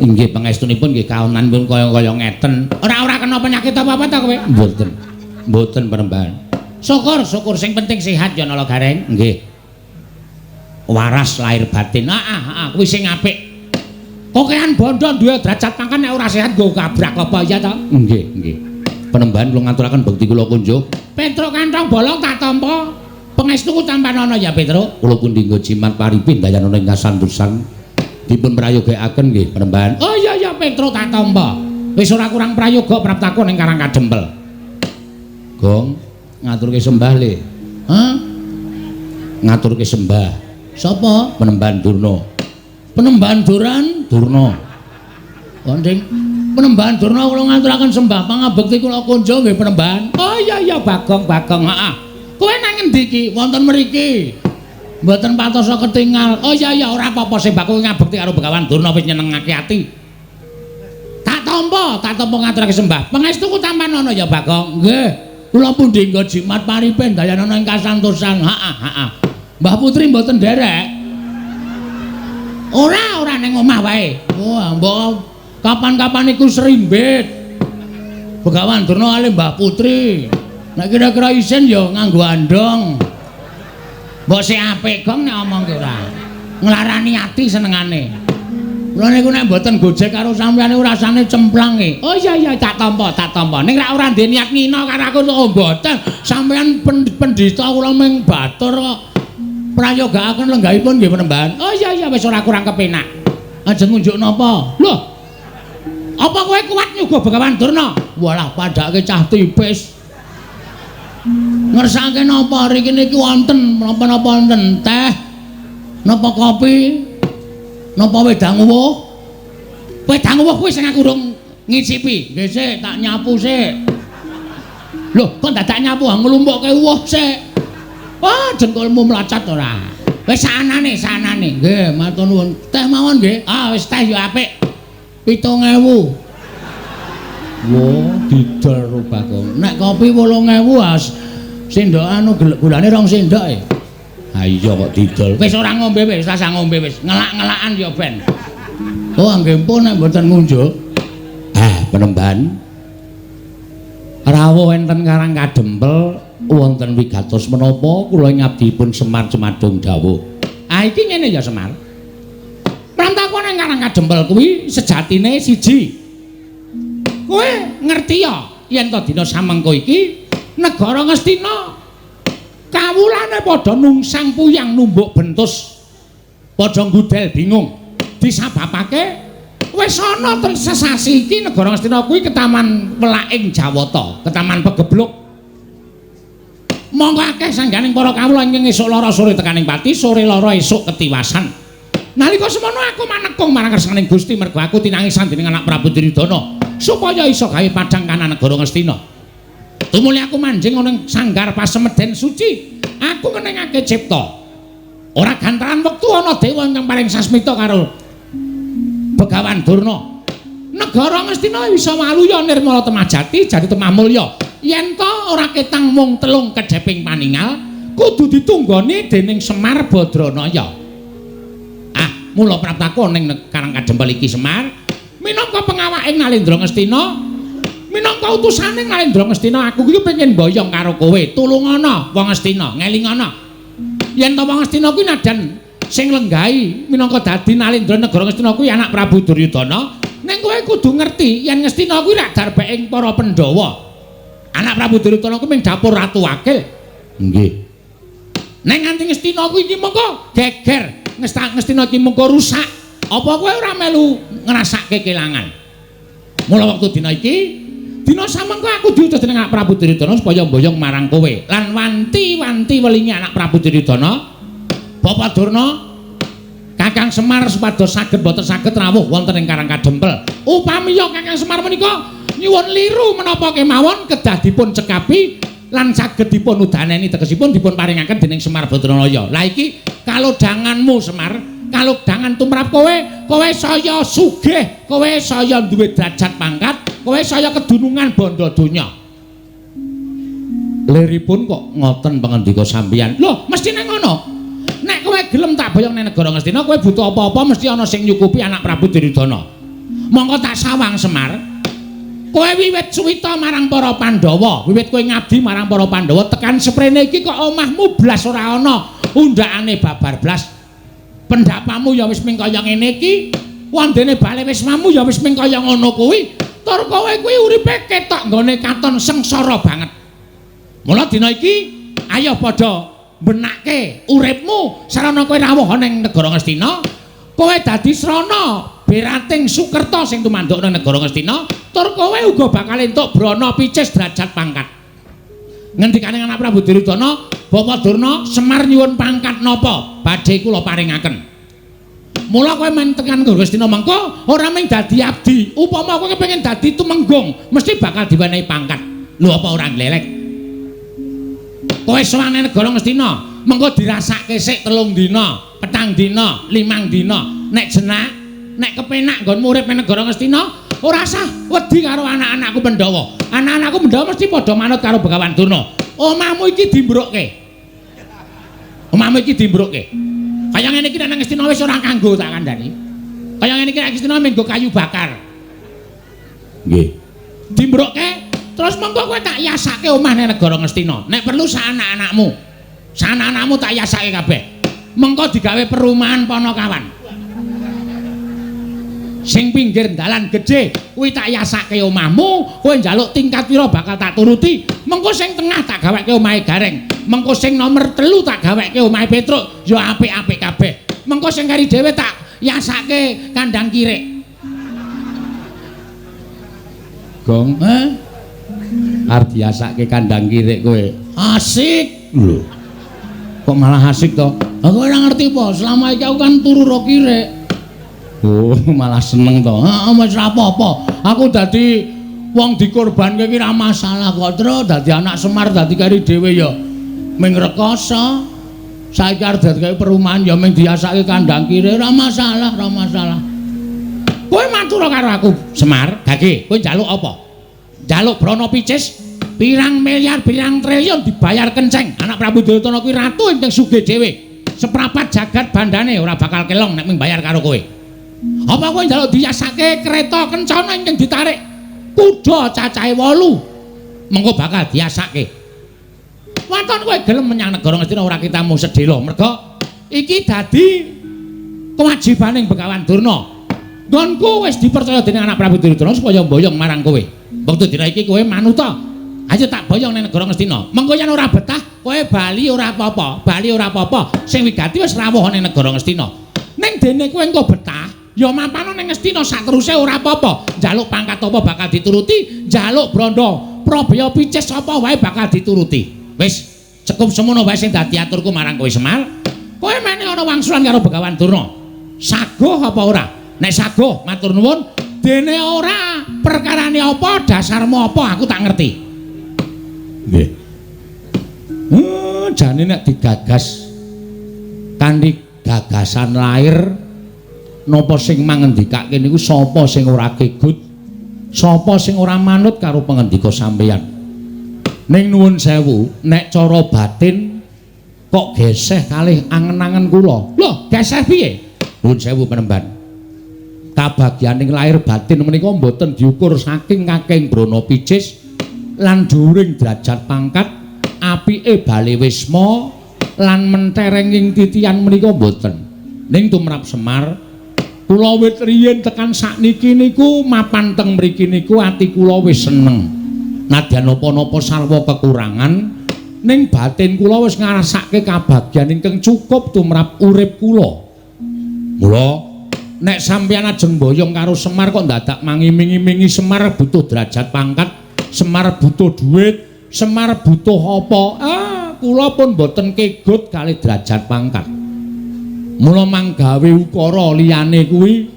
Inggih pangestunipun nggih kaonanipun kaya-kaya ngeten. Ora-ora kena penyakit apa-apa ta kowe? Mboten. Mboten Penemban. Syukur, syukur sing penting sehat ya Nala Gareng. Nggih. Waras lahir batin. Heeh, heeh, kuwi sing apik. Kokean bondo duwe derajat pangkat nek ora sehat nggo kabrak apa ya ta? Nggih, nggih. Penemban kula ngaturaken bekti kula kunjuk. Petruk kantong bolong tak tampa. Pangestuku tampanana ya Petruk. Kula pun dinggo jimat paripin dayanana ing kasantosan. Dipun prayogakaken nggih Penemban. Oh iya iya Petruk tak tampa. Wis ora kurang prayoga praptaku ning Karang Kadempel. Gong ngaturke sembah le. Hah? Ngaturke sembah. Sapa? Penemban Durna. Penemban Duran Durna. Konding Penemban Durna kula ngaturaken sembah pangabekti kula kunjung nggih Penemban. Oh iya iya Bagong Bagong heeh. Kowe nang ngendi iki? Wonten mriki. Mboten patosa ketingal. Oh iya iya ora apa-apa sembahku ngabekti karo Begawan Durna wis nyenengake ati. Tak tampa ngaturake sembah. Pangestuku tampanana ya Bagong. Nggih. Kula pun dinggo jimat paripen dayanana ing kasantosan. Heeh heeh. Mbah Putri mboten nderek. Ora, ora ning omah wae. Wah, mbok kapan-kapan iku serimbit. Begawan Durna ale Mbah Putri. Nek kira-kira isin ya nganggo andong. Mbok sik apik gong nek omong ki ora. Nglarani ati senengane. Kula niku nek mboten gojek karo sampeyan niku rasane cemplang e. Oh iya iya tak tampa, tak tampa. Ning rak ora ndek niat ngina karo aku kok mboten. Sampeyan pendhita kula ming batur kok. Prayogakaken lenggahipun nggih Penemban. Oh iya iya wis ora kurang kepenak. Ajeng ngunjuk napa? Lho. Apa kowe kuat nyuguh Begawan Durna? Walah padhake cah tipis. Ngersake napa riki niki wonten napa-napa wonten teh, napa kopi, napa wedang uwuh. Wedang uwuh kuwi sing aku urung ngicipi. Nggih sik tak nyapu sik. Lho, kok dadak nyapu nglumpukke uwuh sik. Wah, jengkolmu mlacat ora. Wis sanane, sanane. Nggih, matur nuwun. Teh mawon nggih. Ah, wis teh yo apik. 7.000. Wah, didol ro Bagong. Nek kopi 8.000 as sendok anu gulane 2 sendok e. Ha iya kok didol. Wis ora ngombe wis, rasah ngombe wis. Ngelak-ngelakan ya ben. Oh, nggih pun nek mboten ngunjuk. Ah, Penemban. Rawuh enten Karang Kadempel wonten wigatos menapa kula ngabdipun Semar Cemadung dawuh. Ah iki ngene ya Semar. Prantakon ing Karang Kadempel kuwi sejatine siji. Kowe ngerti ya yen to dina samengko iki negara Ngastina kawulane padha nungsang puyang numbuk bentus. Padha ngudel bingung. Disababake wis ana sesasi iki negara Ngastina kuwi ketaman welaking Jawata, ketaman pegebluk. Monggo akeh sangganing para kawula ingkang esuk lara sore tekaning pati, sore lara esuk ketiwasan. Nalika semono aku manekung marang kersaning Gusti mergo aku tinangisan dening anak Prabu Duryudana supaya iso gawe padhang kanan negara Ngastina. Tumuli aku manjing ana ing sanggar pasemeden suci, aku ngenengake cipta. Ora gantaran wektu ana dewa ingkang paring sasmita karo Begawan Durna. Negara Ngastina bisa waluya nirmala temah jati jadi temah mulya. Yen to ora ketang mung telung kedheping paningal, kudu ditunggoni dening Semar Badranaya. Ah, Mula praptaku ning Karang Kadempel iki Semar, minangka pengawaking Nalendra Ngastina, minangka utusane Nalendra Ngastina, aku iki pengen mboyong karo kowe. Tulungana wong Ngastina, ngelingana. Yen ta wong Ngastina kuwi nadan sing lenggahi minangka dadi Nalendra negara Ngastina kuwi anak Prabu Duryudana, ning kowe kudu ngerti yen Ngastina kuwi rak darbeking para Pandhawa. Anak Prabu Duryudana kuwi ming dapur ratu wakil. Nggih. Ning nganti Ngastina kuwi iki mengko geger, Ngastina iki mengko rusak. Apa kowe ora melu ngrasake kelangan? Mula wektu dina iki, dina samengko aku diutus dening anak Prabu Duryudana supaya mboyong marang kowe. Lan wanti-wanti welingi anak Prabu Duryudana, Bapak Durna, Kakang Semar supados saged boten saged rawuh wonten ing Karang Kadempel. Upamiya Kakang Semar menika nyuwun liru menapa kemawon kedah dipun cekapi lan saged dipun udaneni, tegesipun dipun paringaken dening Semar Badranaya. Lah iki kalodhanganmu Semar, kalodhangan tumrap kowe, kowe saya sugih, kowe saya duwe derajat pangkat, kowe saya kedunungan bondo donya. Liripun kok ngoten pangandika sampeyan? Lho, mestine ngono. Nek kowe gelem tak boyong ning negara Ngastina, kowe butuh apa-apa mesti ana sing nyukupi anak Prabu Duryudana. Monggo tak sawang Semar. Kowe wiwit suwita marang para Pandhawa, wiwit kowe ngabdi marang para Pandhawa tekan seprene iki kok omahmu blas ora ana, undhakane babar blas. Pendapamu ya wis ming kaya ngene iki, wondene bale wismamu ya wis ming kaya ngono kuwi. Tur kowe kuwi uripe ketok nggone katon sengsara banget. Mula dina iki ayo padha benake uripmu sarana kowe rawuh ning negara Ngastina, kowe dadi srana berating Sukerta sing tumanduk nang negara Ngastina, tur kowe uga bakal entuk brana picis derajat pangkat. Ngendikane anak Prabu Duryudana, Bapak Durna, Semar nyuwun pangkat napa badhe kula paringaken. Mula kowe men tekan Ngastina mengko ora mung dadi abdi, upama kowe kepengin dadi tumenggung mesti bakal diwenehi pangkat. Lho apa ora glelek? Kowe sowan nang negara Ngastina, mengko dirasake sik 3 dina, 4 dina, 5 dina. Nek jenak, nek kepenak nggonmu urip nang negara Ngastina, ora sah wedi karo anak-anakku Pandhawa. Anak-anakku Pandhawa mesti padha manut karo Begawan Durna. Omahmu iki dimbrukke. Omahmu iki dimbrukke. Kaya ngene iki nek nang Ngastina wis ora kanggo tak kandhani. Kaya ngene iki nek Ngastina mung nggo kayu bakar. Nggih. Dimbrukke terus mengko kowe tak yasake omah nang negara Ngastina. Nek perlu sak anak-anakmu. Sak anak-anakmu tak yasake kabeh. Mengko digawe perumahan Ponokawan. Sing pinggir dalan gedhe kuwi tak yasake omahmu, kowe njaluk tingkat pira bakal tak turuti. Mengko sing tengah tak gaweke omahe Gareng. Mengko sing nomor 3 tak gaweke omahe Petruk, ya apik-apik kabeh. Mengko sing kari dhewe tak yasake kandang kirik. Gong, eh? Arep diasake kandang kirik kowe. Asik. Lho. Kok malah asik to? Aku ora ngerti apa, selama iki aku kan turu ro kirik. Oh, malah seneng to. Heeh, wis ora apa-apa. Aku dadi wong dikorbanke iki ora masalah kok, Tru. Dadi anak Semar dadi kari dhewe ya ming rekoso. Saiki arep dadi perumahan ya ming diasake kandang kirik, ora masalah, ora masalah. Kowe matur karo aku, Semar, gage, kowe njaluk apa? Njaluk brana picis pirang miliar, pirang triliun dibayar kenceng. Anak Prabu Duryudana kuwi ratu ingkang sugih dhewe. Seprapat jagat bandane ora bakal kelong nek ming bayar karo kowe. Apa kowe njaluk diasake kereta kencana ingkang ditarik kuda cacahe 8, mengko bakal diasake. Waton kowe gelem menyang negara Ngastina ora kitamu sedhela, merga iki dadi kewajibaning Begawan Durna. Nggonku wis dipercaya dening anak Prabu Duryudana supaya mboyong marang kowe. Wektu dina iki kowe manuta. Ayo tak boyong ning negara Ngastina. Mengko yen ora betah, kowe bali ora apa-apa, bali ora apa-apa. Sing wigati wis rawuh ning negara Ngastina. Ning dene kowe engko betah, ya mapano ning Ngastina sateruse ora apa-apa. Njaluk pangkat apa bakal dituruti, njaluk brandha probaya picis apa wae bakal dituruti. Wis cukup semono wae sing dadi aturku marang kowe Semar. Kowe mene ana wangsulan karo Begawan Durna. Saguh apa ora? Nek saguh matur nuwun, dene ora perkarane apa, dasarmu apa aku tak ngerti. Nggih. Jane nek digagas kanthi gagasan lair napa sing mangendikake niku sapa sing ora kegut, sapa sing ora manut karo pangendika sampeyan. Ning nuwun sewu, nek cara batin kok geseh kalih angen-angen kula. Lho, geseh piye? Nuwun sewu penemban. Kabagyaning lahir batin menika mboten diukur saking kakeng brana picis lan dhuwuring derajat pangkat, apike bale wisma lan menterenging titian menika mboten. Ning tumrap Semar, kula wit riyin tekan sakniki niku mapan teng mriki niku ati kula wis seneng. Nadyan napa-napa sarwa kekurangan, ning batin kula wis ngrasake kabagyan ingkang cukup tumrap urip kula. Mula nek sampeyan ajeng mboyong karo Semar kok dadak mangiming-imingi Semar butuh derajat pangkat, Semar butuh duit, Semar butuh apa? Ah, kula pun mboten kegut kalih derajat pangkat. Mula manggawe ukara liyane kuwi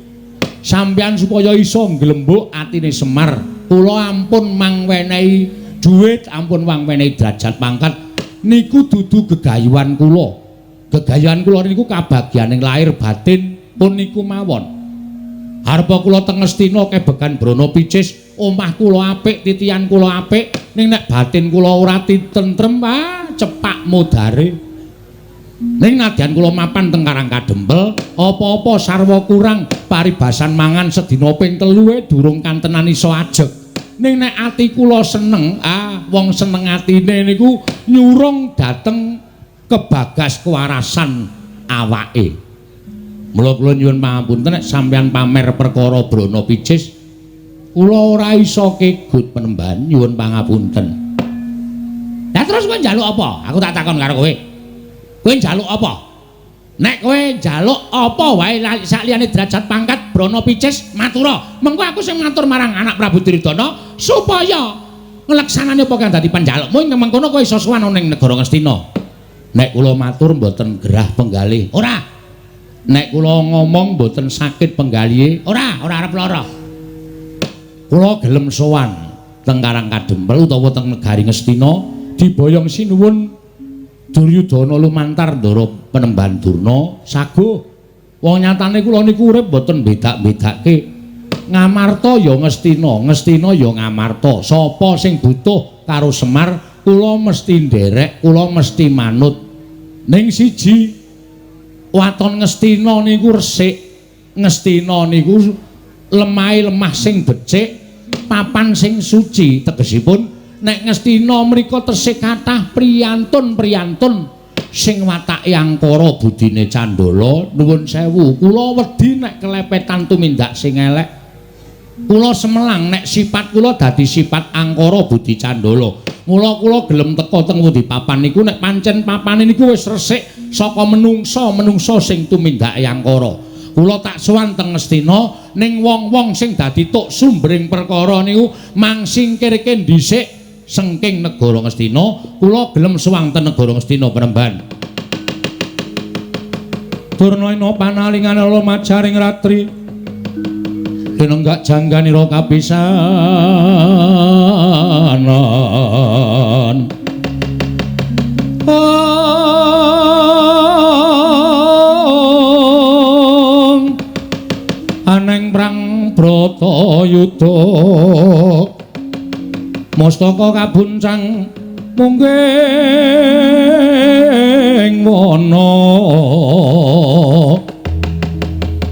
sampeyan supaya iso nglembuk atine Semar, kula ampun mangwenehi duit, ampun mangwenehi derajat pangkat niku dudu gegayuhan kula. Gegayuhan kula niku kabagyaning lahir batin pun niku mawon. Arepa kula teng Ngastina kebegan brana picis, omah kula apik, titian kula apik, ning nek batin kula ora titentrem, ah cepak modare. Ning nadyan kula mapan teng Karang Kadempel, apa-apa sarwa kurang, paribasan mangan sedina ping 3 durung kantenan iso ajeg. Ning nek ati kula seneng, ah wong seneng atine niku nyurung dhateng kebagas kewarasan awake. Mula kula nyuwun pangapunten nek sampeyan pamer perkara brana picis, kula ora iso kegut penemban, nyuwun pangapunten. Lah terus kowe njaluk apa? Aku tak takon karo kowe. Kowe njaluk apa? Nek kowe njaluk apa wae sak liyane derajat pangkat brana picis matura. Mengko aku sing matur marang anak Prabu Duryudana supaya ngleksanane apa kang dadi panjalukmu ing mengkono kowe iso sowan ning negara Ngastina. Nek kula matur mboten gerah penggalih, ora. Nek kula ngomong mboten sakit penggalihe, ora, ora arep lara. Kula gelem sowan teng Karang Kadempel utawa teng negari Ngastina diboyong sinuwun Duryudana lumantar ndara penemban Durna saguh. Wong nyatane kula niku urip mboten bedak-bedake. Ngamarta ya Ngastina, Ngastina ya Ngamarta. Sapa sing butuh karo Semar, kula mesti nderek, kula mesti manut. Ning siji, waton Ngastina niku resik, Ngastina niku lemahe lemah sing becik, papan sing suci. Tegesipun nek Ngastina mriku tesih kathah priyantun-priyantun sing watake angkara budine candala. Nuwun sewu, kula wedi nek kelepetan tumindak sing elek. Kula semelang nek sifat kula dadi sifat angkara budi candala. Mula kula gelem teka teng pundi papan niku nek pancen papane niku wis resik saka menungsa-menungsa sing tumindake angkara. Kula tak sowan teng Ngastina ning wong-wong sing dadi tuk sumbering perkara niku mangsingkirke dhisik sengking negara Ngastina. Kula gelem sowan teng negara Ngastina penemban. Durna panalingan ala majaring ratri linenggak jangganira kapisanan. Ong aneng prang bratayuda mustaka kabuncang mungging wana.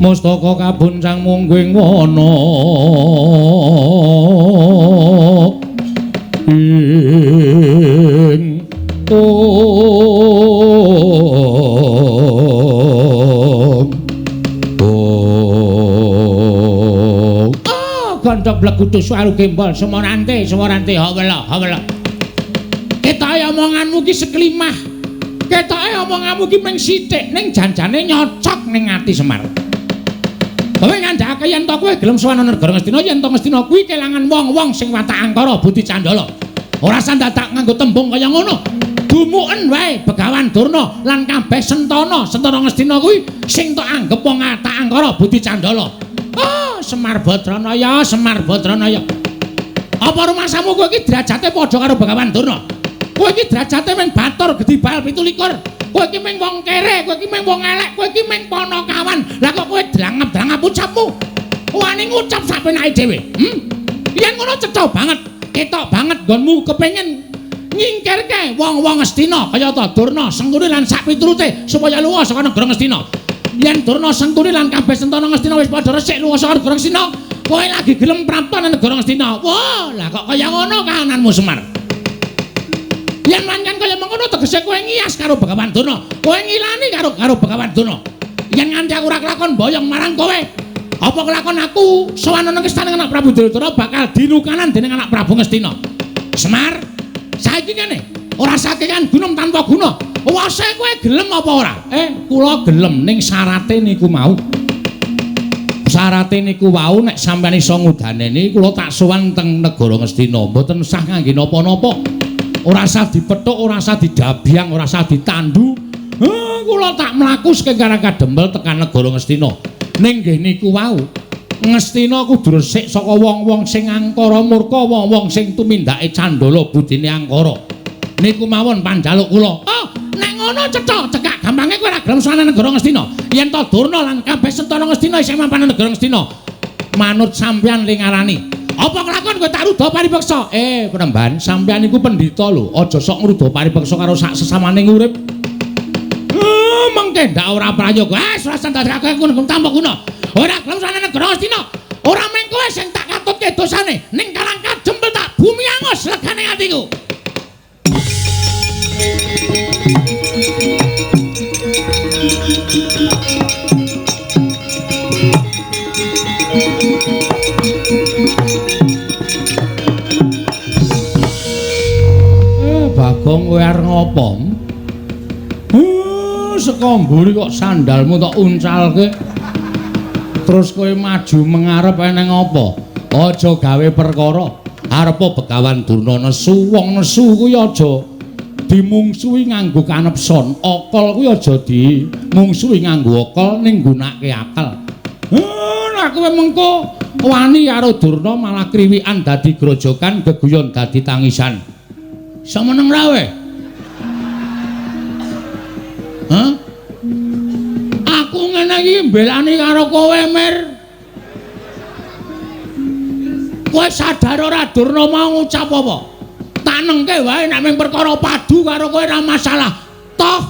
Mustaka kabuncang mungging wana ing ong ong. Ah, gandhok blegutus waru gembol semorante semorante hawela hawela. Ketoke omonganmu ki seklimah. Ketoke omonganmu ki mung sithik ning janjane nyocok ning ati Semar. Kowe ngandhakake yen to kowe gelem sowan negara Ngastina, yen to Ngastina kuwi kelangan wong-wong sing watak angkara budi candala. Ora sandadak nganggo tembung kaya ngono. Dumuken wae Begawan Durna lan kabeh sentana, sentana Ngastina kuwi sing tok anggep wong watak angkara budi candala. Oh, Semar Badranaya, Semar Badranaya. Apa rumasamu kowe iki derajate padha karo Begawan Durna? Kowe iki derajate mung batur gedhi bal 27. Kowe iki mung wong kere, kowe iki mung wong elek, kowe iki mung panakawan. Lah kok kowe drangap-drangap ucapmu? Wani ngucap sak penake dhewe. Yen ngono cetha banget, ketok banget nggonmu kepengin nyingkirke wong-wong Ngastina kaya ta Durna, Sengkuni lan sak piturute supaya lunga saka negara Ngastina. Yen Durna Sengkuni lan kabeh sentana Ngastina wis padha resik lunga saka negara Ngastina, kowe lagi gelem prapta nang negara Ngastina. Wah, lah kok kaya ngono kahananmu Semar? Yen pancen kaya mengkono tegese kowe ngiyas karo Begawan Durna, kowe ngilani karo Begawan Durna. Yen nganti aku ora kelakon boyong marang kowe, apa kelakon aku sowan nang istana anak Prabu Duryudana bakal dilukanan dening anak Prabu Ngastina. Semar, saiki kene ora sakekan gunung tanpa guna. Wase kowe gelem apa ora? Kula gelem ning syarate niku mau. Syarate niku wau nek sampeyan iso ngudaneni kula tak sowan teng negara Ngastina. Mboten sah ngangge napa-napa. Ora sah dipethuk, ora sah didabyang, ora sah ditandu. Kula tak mlaku saking Karang Kadempel tekan negara Ngastina. Ning nggih niku wau, Ngastina kudu resik saka wong-wong sing angkara murka, wong-wong sing tumindake candala budine angkara. Niku mawon panjaluk kula. Oh, nek ngono cetha, cekak gampange kowe ora gelem sowan negara Ngastina. Yen to Durna lan kabeh sentana Ngastina isih mapan negara Ngastina, manut sampeyan ling ngarani. Apa kelakon kowe tak ruda paripeksa? Penemban, sampeyan iku pendhita lho. Aja sok ngruda paripeksa karo sak sesamane urip. Mengke ndak ora prayoga. Wis ora dadi aku tanpa guna. Ora gelem sowan negara Ngastina. Ora mung kowe sing tak katutke dosane, ning Karang Kadempel tak bumi angus legane atiku. Bagong kowe arep ngopo? Saka mburi kok sandalmu tok uncalke. Terus kowe maju mengarep eneng apa? Aja gawe perkara. Arepa Begawan Durna nesu, wong nesu kuwi aja dimungsuhi nganggo kanepson. Akal kuwi aja dimungsuhi nganggo akal ning nggunakake akal. Nek kowe mengko wani karo Durna malah kriwikan dadi grojokan, geguyon dadi tangisan. Iso meneng ra kowe? Hah? Aku ngene iki mbelani karo kowe, Mir. Kowe sadar ora Durna mau ngucap apa? Tanengke wae nek mung perkara padu karo kowe ora masalah. Toh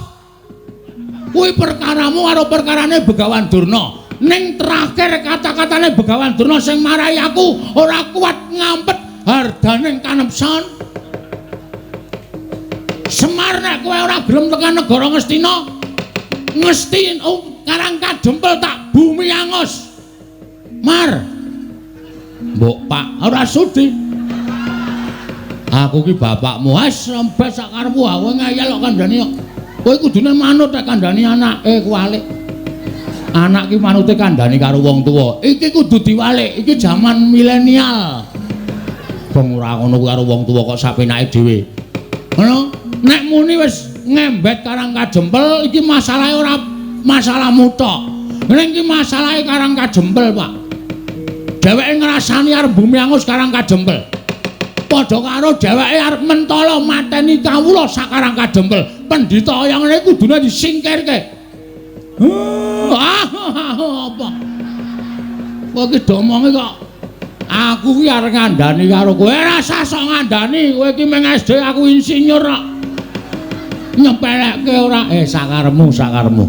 kuwi perkaramu karo perkarane Begawan Durna. Ning terakhir kata-katane Begawan Durna sing marai aku ora kuat ngampet hardaning kanepson. Semar nek kowe ora gelem tekan negara Ngastina, ngesti Karang Kadempel tak bumi angus. Mar. Mbok Pak ora sudi. Aku ki bapakmu, wis rembes sak karepmu, aku ngeyel kok kandhani kok. Kowe kudune manut nek kandhani anake kuwalik. Anak ki manute kandhani karo wong tuwa. Iki kudu diwalik, iki jaman milenial. Bong ora ngono karo wong tuwa kok sapenake dhewe. Ngono? Nek muni wis ngembet Karang Kadempel iki masalahe ora masalahmu tok. Ning iki masalahe Karang Kadempel, Pak. Dheweke ngrasani arep bumi angus Karang Kadempel. Padha karo dheweke arep mentala mateni kawula sak Karang Kadempel. Pendhita kaya ngene kudune disingkirke. Apa? Kowe iki domonge kok aku ki arep ngandani karo kowe. Ora usah sok ngandani, kowe iki mung SD aku insinyur kok. Nyepelekke ora? Sakarepmu, sakarepmu.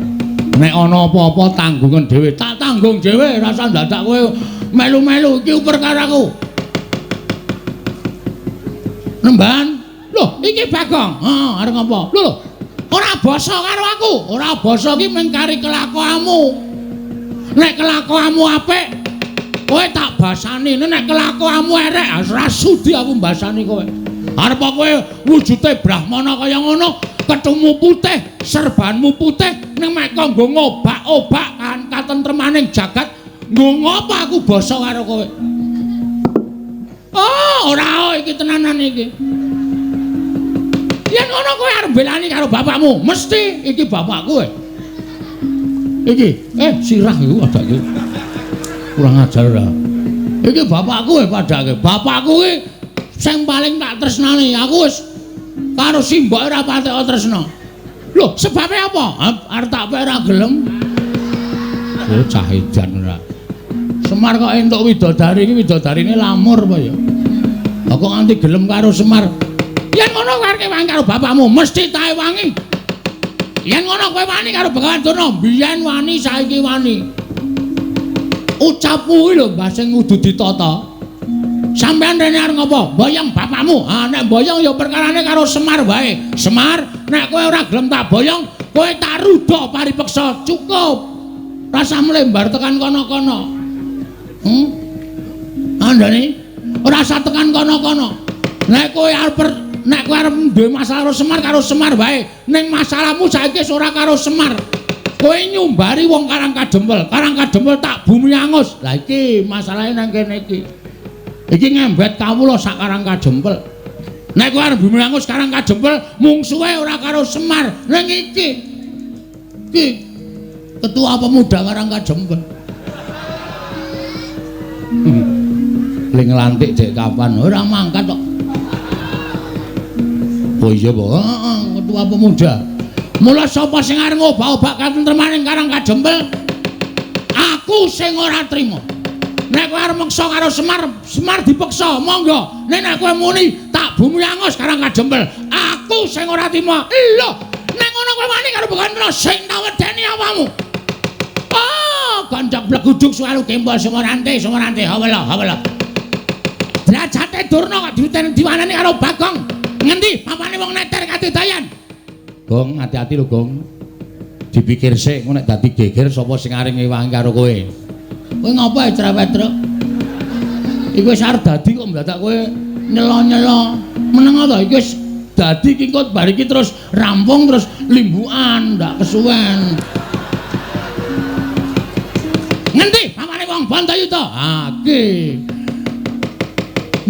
Nek ana apa-apa tanggungan dhewe, tak tanggung dhewe, ora usah ndadak kowe melu-melu iki perkaraku. Nemban, lho iki Bagong. Heeh, arep ngopo? Lho, ora basa karo aku. Ora basa iki mung kari kelakuanmu. Nek kelakuanmu apik, kowe tak basani. Nek kelakuanmu erek, ora sudi aku mbasani kowe. Arep kowe wujude brahmana kaya ngono, kethumu putih, serbanmu putih, ning mek kok nggo ngobak-obak kan katentremaning jagat, nggo ngopo aku basa karo kowe? Oh, ora iki tenanan iki. Yen ngono kowe arep mbelani karo bapakmu, mesti iki bapakku kowe. Iki, sirah iku padake. Kurang ajar ora. Iki bapakku kowe padake. Bapakku ki sing paling tak tresnani. Aku wis karo simboke ora patek tresna. Lho, sebabe apa? Arep tak pek ora gelem. Oh, cah edan ora. Semar kok entuk widodari iki, widodarine lamur apa ya? Lah kok nganti gelem karo Semar? Yen ngono kowe arep wangi karo bapakmu, mesti tae wangi. Yen ngono kowe wani karo Begawan Durna, biyen wani saiki wani. Ucapmu kuwi lho Mbah sing kudu ditata. Sampeyan rene arep ngopo? Boyong bapakmu. Ha nek boyong ya perkarane karo Semar wae. Semar, nek kowe ora gelem tak boyong, kowe tak rudha paripeksa. Cukup. Rasah mlembar tekan kono-kono. Andane ora usah tekan kono-kono. Nek kowe arep duwe masalah karo Semar, karo Semar wae. Ning masalahmu saiki wis ora karo Semar. Kowe nyumbari wong Karang Kadempel. Karang Kadempel tak bumi angus. Lah iki masalahe nang kene iki. Iki ngembet kawula sak Karang Kadempel. Nek kowe arep bumi angus Karang Kadempel, mungsuhe ora karo Semar. Ning iki. Iki ketua pemuda Karang Kadempel. Ling nglantik dek kapan? Ora mangkat kok. Oh iya, Pak. Heeh, ketua pemuda. Mula sapa sing arep ngobak-obak katentremaning Karang Kadempel? Aku sing ora trima. Nek kowe arep meksa karo Semar, Semar dipeksa, monggo. Nek nek kowe muni tak bumi angus Karang Kadempel, aku sing ora trima. Lho, nek ngono kowe wani karo Begawan Durna sing tak wedeni awakmu. Oh, ganjak bleguduk suwaru gembol Sumarante, Sumarante, hawela, hawela. Derajate Durna kok diwiten diwanani karo Bagong. Ngendi papane wong neter katidayan? Gong, hati-hati lho, Gong. Dipikir sik engko nek dadi geger sapa sing arep ngewangi karo kowe. Kowe ngopo ae cerewet, Truk? Iku wis arep dadi kok ndadak kowe nyelo-nyelo. Meneng to iki wis dadi iki engko bar iki terus rampung terus limbukan ndak kesuwen. Ngendi papane wong Bantayuda? Ha iki.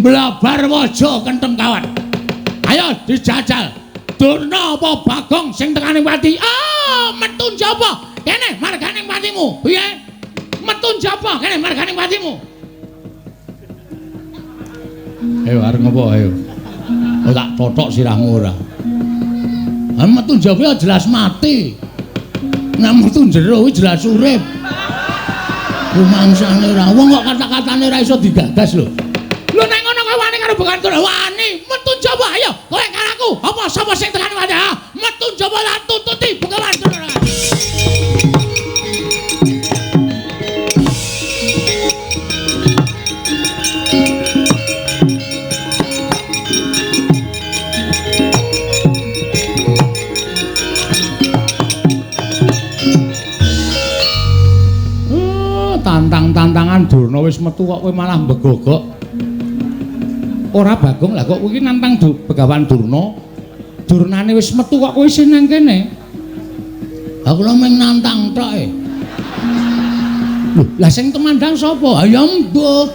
Blabar waja kentheng kawat. Ayo dijajal. Durna apa Bagong sing tekane pati? Ah, metu njaba. Kene margane patimu. Piye? Metu njaba kene margane patimu. Ayo arep ngopo ayo? Oh, tak totok sirahmu ora. Ah, metu njaba jelas mati. Nek metu jero kuwi jelas urip. Rumangsane ora. Wong kok kata-katane ora iso digagas lho. Lho nek ngono kowe wani karo Begawan Durna? Wani, metu njaba ayo. Kowe karo aku. Apa sapa sing tekan wae? Metu njaba lan tututi Begawan Durna. Tantang-tantangan Durna wis metu kok kowe malah mbegogok. Ora Bagong, lah kok kowe iki nantang Begawan Durna. Durnane wis metu kok kowe isih nang kene. Lah kula mung nantang tok e. Lho, lah sing temandang sapa? Ha ya mbuh.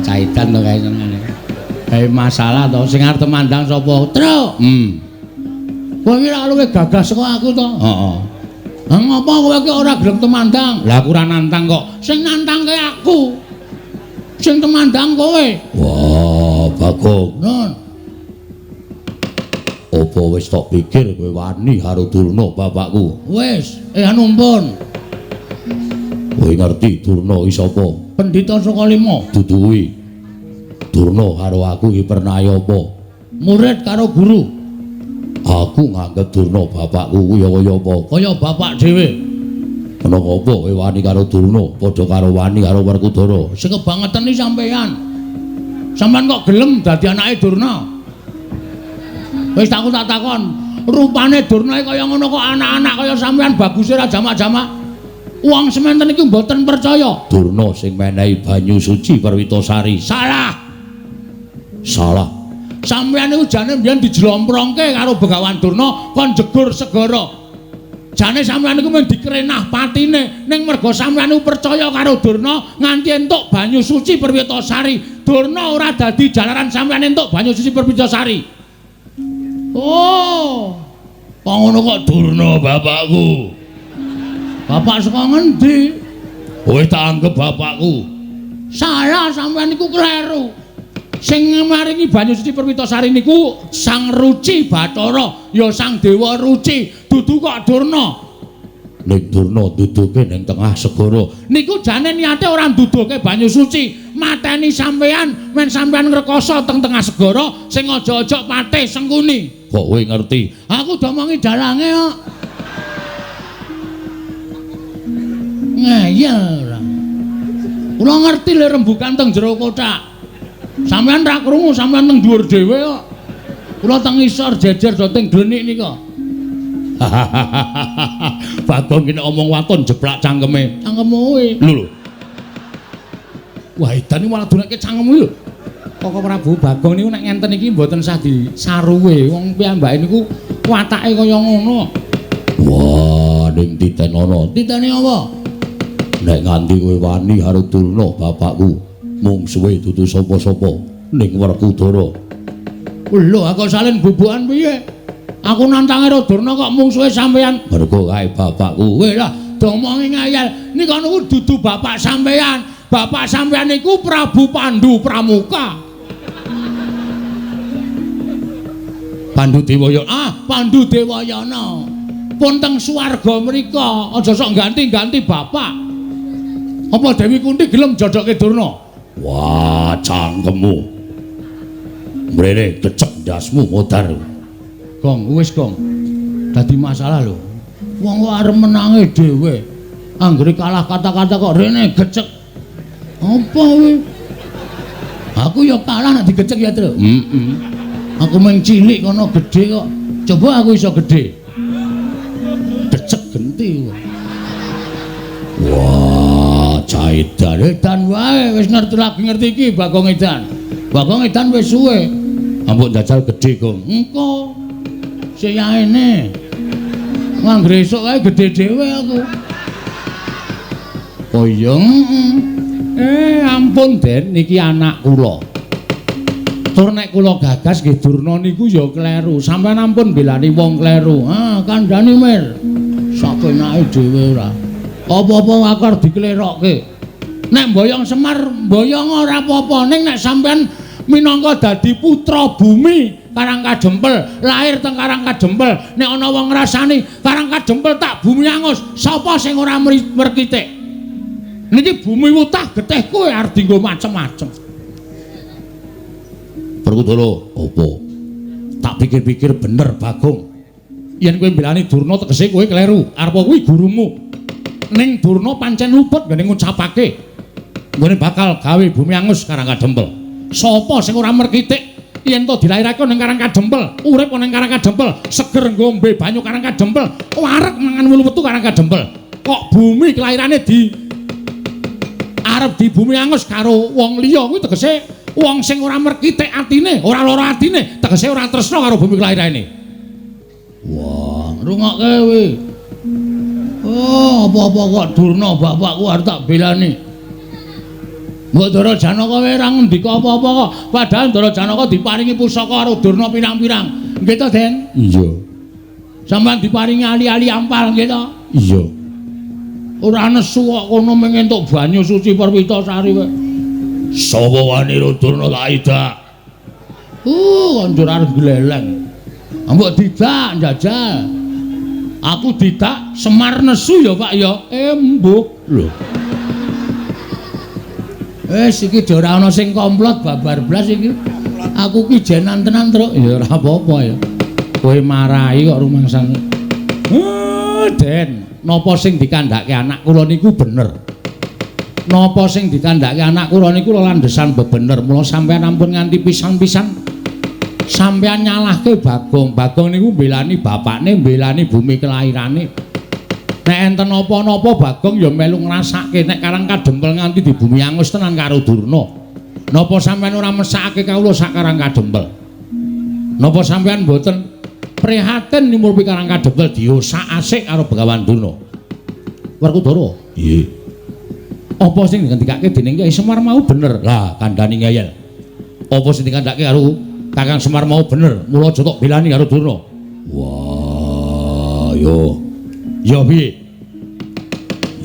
Caitan to kae senengane. Kae masalah to, sing arep temandang sapa? Truk. Kowe iki ora luwih gagah saka aku to? Heeh. Lah ngopo kowe iki ora gelem temandang? Lah aku ora nantang kok. Sing nantangke aku. Sing temandang kowe. Wah, Bagong. Nun. Apa wis tok pikir kowe wani karo Durna bapakku? Wis, anu pun. Kowe ngerti Durna iki sapa? Pendhita Sukalima. Dudu kuwi. Durna karo aku iki pernah apa? Murid karo guru. Aku nganggep Durna bapakku kuwi ya kaya apa? Kaya bapak dhewe. Ana apa kowe wani karo Durna padha karo wani karo Werkudara? Sing kebangetan iki sampeyan. Sampeyan kok gelem dadi anake Durna? Wis aku tak takon, rupane Durna kaya ngono kok anak-anak kaya sampeyan baguse ra jamak-jamak. Wong sementen iki mboten percaya. Durna sing menehi banyu suci Perwitasari. Salah. Salah. Sampeyan niku jane mbiyen dijlomprongke karo Begawan Durna kon jegur segara. Jane sampeyan niku mung dikrenah patine, ning merga sampeyan niku percaya karo Durna nganti entuk banyu suci Perwitasari. Durna ora dadi jalaran sampeyan entuk banyu suci Perwitasari. Oh. Kok ngono kok Durna bapakku. Bapak saka ngendi? Kowe tak anggep bapakku. Salah, sampeyan niku kleru. Sing maringi banyu suci Perwitasari niku Sang Ruci Bathara, ya Sang Dewa Ruci, dudu kok Durna. Ning Durna duduke ning tengah segara. Niku jane niate ora nduduke banyu suci, mateni sampean men sampean ngrekoso teng tengah segara sing aja-aja patih Sengkuni. Kok kowe ngerti? Aku domongi dalange kok. Ngeyel ora. Kula ngerti lho rembukan teng jero kothak. Sampean ra krungu, sampean teng dhuwur dhewe kok. Kula teng ngisor jejer do teng glenik nika. Bagong kene omong waton jeplak cangkeme. Cangkemmu kowe. Lho lho. Wah, edan iki malah donekke cangkemmu lho. Koko Prabu Bagong niku nek ngenten iki mboten sah disaruwe. Wong piyambake niku watake kaya ngono. Wah, ning titenono. Titene apa? Nek nganti kowe wani karo Durna bapakku, mungsuhe dudu sapa-sapa ning Werkudara. Lho, aku salin bubukan piye? Aku nantange karo Durna kok mungsuhe sampean. Mergo kae bapakku. Kowe lah domongi ngayal. Nika niku dudu bapak sampean. Bapak sampean niku Prabu Pandu Pramuka. Pandu Dewayana. Ah, Pandu Dewayana. Pun teng swarga mriko, aja sok ganti-ganti bapak. Apa Dewi Kunti gelem jodohke Durna? Wah, cangkemmu. Mrene kecek ndasmu modar. Gong, wis gong. Dadi masalah lho. Wong kok arep menange dhewe. Anggere kalah kata-kata kok rene gecek. Apa kowe? Aku ya kalah nek digecek ya, Tru. Heeh. Aku mung cilik kono gedhe kok. Coba aku iso gedhe. Gecek genti. Wah, caidan edan wae wis ngerti lagi ngerti iki Bagong Edan. Bagong Edan wis suwe. Ampun jajal gedhe, Gong. Engko seyaene. Nganggere esuk kae gedhe dhewe aku. Oh iya. Ampun Den, niki anak kula. Tur nek kula gagas nggih Durna niku ya kleru. Sampeyan ampun belani wong kleru. Ah, kandhani Mir. Sakenake dhewe ora. Apa-apa aku arep diklerokke. Nek mboyong Semar, mboyong ora apa-apa. Ning nek sampeyan minangka dadi putra bumi Karang Kadempel, lahir teng Karang Kadempel, nek ana wong ngrasani Karang Kadempel tak bumi angus, sapa sing ora merkitik? Niki bumi wutah getih kowe arep dienggo macem-macem. Werkudara, apa? Tak pikir-pikir bener Bagong. Yen kowe mbelani Durna tegese kowe kleru. Arep kuwi gurumu. Ning Durna pancen luput nggone ngucapake nggone bakal gawe bumi angus Karang Kadempel. Sapa sing ora merkitik yen to dilairake ning Karang Kadempel, urip ning Karang Kadempel, seger ngombe banyu Karang Kadempel, wareg mangan wulu wetu Karang Kadempel. Kok bumi kelairane di arep di bumi angus karo wong liya kuwi tegese wong sing ora merkitik atine, ora lara atine, tegese ora tresna karo bumi kelairane. Wah, rungokke kowe. Oh, apa-apa kok Durna bapakku arep tak belani. Mbok Ndara Janaka kowe ora ngendika apa-apa kok. Padahal Ndara Janaka diparingi pusaka karo Durna pirang-pirang. Nggih to, Den? Iya. Sampeyan diparingi ali-ali ampal nggih to? Iya. Ora nesu kok kono mung entuk banyu suci Perwitasari kowe. Sapa wani ro Durna tak idak? Konjur arep gleleng. Mbok didak njajal. Aku didak Semar nesu ya, Pak ya. Embuh lho. Wis iki ora ana sing komplot babar blas iki. Aku ki jenan tenan, Truk. Ya ora apa-apa ya. Kowe marahi kok rumangsane. Den, napa sing dikandhake anak kula niku bener. Napa sing dikandhake anak kula niku landhesan bebener. Mula sampeyan ampun nganti pisan-pisan sampeyan nyalahke Bagong. Bagong niku mbelani bapakne, mbelani bumi kelairane. Nek enten napa-napa Bagong ya melu ngrasake nek Karang Kadempel nganti di bumi angus tenan karo Durna. Napa sampeyan ora mesakake kawula sak Karang Kadempel? Napa sampeyan mboten prihatin nyumurpi Karang Kadempel diosak-asik karo Begawan Durna? Werkudara, nggih. Apa sing dikandhakake dening Kyai Semar mau bener? Lah, kandhani ngeyel. Apa sing dikandhakake karo Kakang Semar mau bener, mula aja tok belani karo Durna. Wah, yo. Ya piye?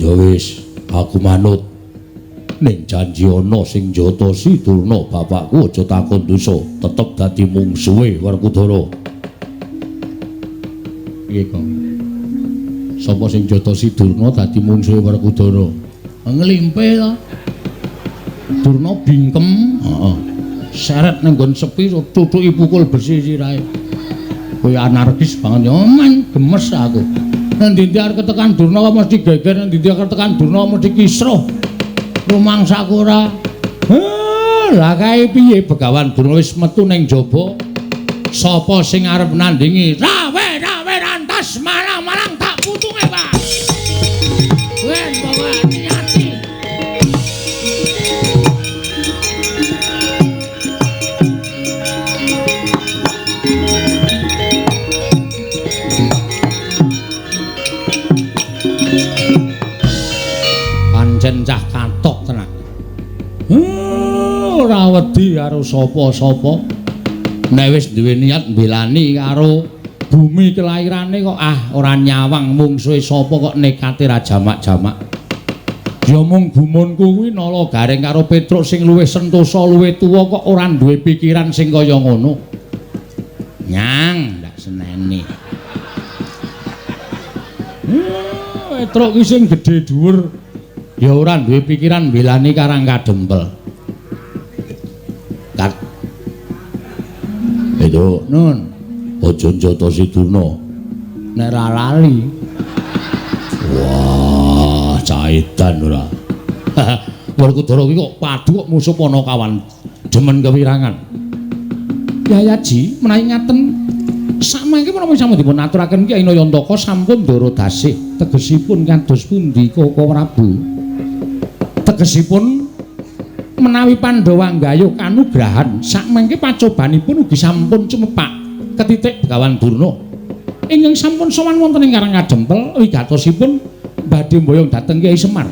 Ya wis, aku manut. Ning janji ana sing njotosi Durna bapakku aja takon dosa, tetep dadi mungsuhe Werkudara. Piye, Kang? Sapa sing njotosi Durna dadi mungsuhe Werkudara? Nglimpe to. Durna bingkem, heeh. Seret ning nggon sepi tutuki pukul besi sirahe. Kowe anarkis banget ya, men gemes aku. Nang ndi arep ketekan Durna kok mesti geger, nang ndi arep ketekan Durna mesti kisruh. Rumangsaku ora. Heh, lah kae piye Begawan Durna wis metu ning jaba. Sapa sing arep nandingi? Rawe rawe rantas malang-malang tak putunge, Pak. Ben pokoke hati-hati. Pancen cah katok tenan. Ora wedi karo sapa-sapa. Nek wis duwe niat mbelani karo bumi kelairane kok ah ora nyawang mungsuhe sapa kok nekate ra jamak-jamak. Ya mung gumunku kuwi Nala Gareng karo Petruk sing luwih sentosa luwih tuwa kok ora duwe pikiran sing kaya ngono. Nyang ndak seneni. Petruk ki sing gedhe dhuwur ya ora duwe pikiran mbelani Karang Kadempel. Kat. Itu nun aja njotosi Durna. Nek ra lali. Wah, caitan ora. Werkudara ki kok padu kok musuh Panakawan demen kewirangan. Yayaji menawi ngaten samangke menapa sampun dipun aturaken Kyai Nayantaka sampun ndara dasih tegesipun kados pundi Koko Prabu. Tegesipun menawi Pandhawa nggayuh kanugrahan sakmangke pacobanipun ugi sampun cumepak ketitik Begawan Durna ingkang sampun sowan wonten ing Karang Kadempel wigatosipun badhe mboyong dhateng Kyai Semar.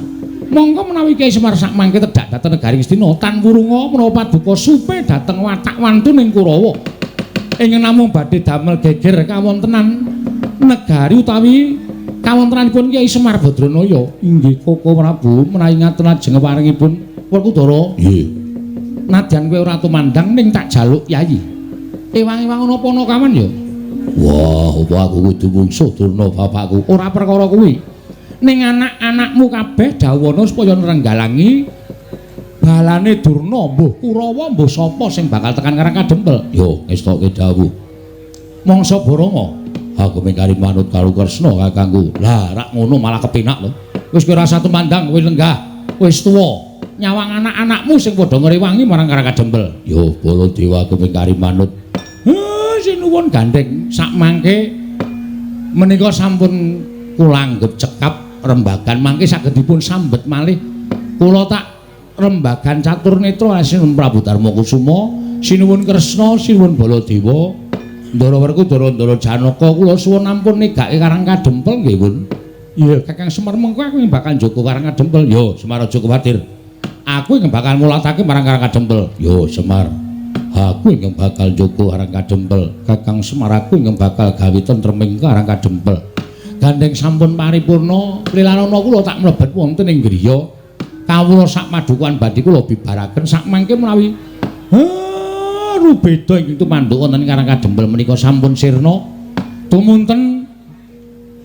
Monggo menawi Kyai Semar sakmangke tedhak dhateng negari Ngastina tan wurunga menawa paduka supe dhateng watak wantuning Kurawa ingkang namung badhe damel geger kawontenan negari utawi kawontenanipun Kyai Semar Badranaya. Inggih Koko Prabu menawi ngaten lajeng paringipun Werkudara. Nggih. Nadyan kowe ora tumandang ning tak jaluk yayi. Ewang-ewang ana Panakawan ya. Wah, apa aku kudu mungsuh Durna bapakku? Ora perkara kuwi. Ning anak-anakmu kabeh dawono supaya nrenggalangi balane Durna, mbuh Kurawa mbuh sapa sing bakal tekan Karang Kadempel. Yo, ngestoke dawuh. Mangsa Baranga, aku mengkari manut karo Kresna kakangku. Lah, rak ngono malah kepenak lho. Wis kowe ora usah tumandang, kowe lenggah, wis tuwa. Nyawang anak-anakmu sing padha ngrewangi marang Karang Kadempel. Yo, Baladewa aku mengkari manut. Heh, sinuwun gandeng sakmangke menika sampun kula anggep cekap rembagan mangke saged dipun sambet malih. Kula tak rembagan catur netra sinuwun Prabu Darma Kusuma, sinuwun Kresna, sinuwun Baladewa, Ndara Werkudara, Ndara Janaka kula suwun ampun negake Karang Kadempel nggih, Pun. Iya, Kakang Semar mengko aku bakal njaga Karang Kadempel. Yo, Semar aja kuwatir. Aku ingkang bakal mulatake marang Karang Kadempel. Yo, Semar. Aku ingkang bakal njaga Karang Kadempel. Kakang Semar aku ingkang bakal gawe tentreming Karang Kadempel. Gandeng sampun paripurna, lilanana kula tak mlebet wonten ing griya. Kawula sak padukuhan badhe kula bibaraken sakmangke menawi rubeda ingkang tumanduk wonten Karang Kadempel menika sampun sirna. Tumunten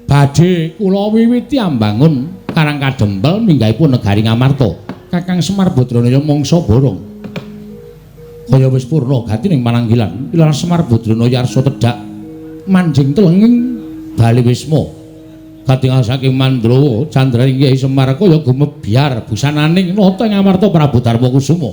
badhe kula wiwiti ambangun Karang Kadempel minggahipun negari Ngamarta. Kakang Semar Badranaya mangsa borong. Kaya wis purna gati ning pananggilan. Pilar Semar Badranaya arsa tedhak manjing telenging bali wisma. Katingal saking Mandrawa candraning Kyai Semar kaya gumebyar busananing nata Ngamarta Prabu Darma Kusuma.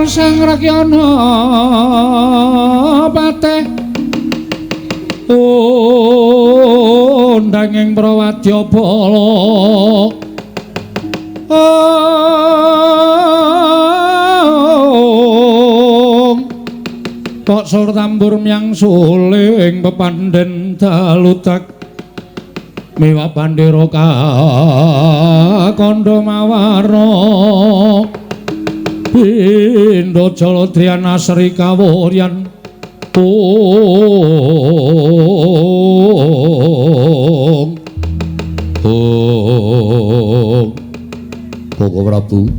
Sang Rakyana pateh undang ing prawadya bala kok sur tambur myang suling pepandhen dalutak miwa pandhera kandha mawarna Pindha Jaladriyan Asri kawuryan Ong Ong Koko Prabu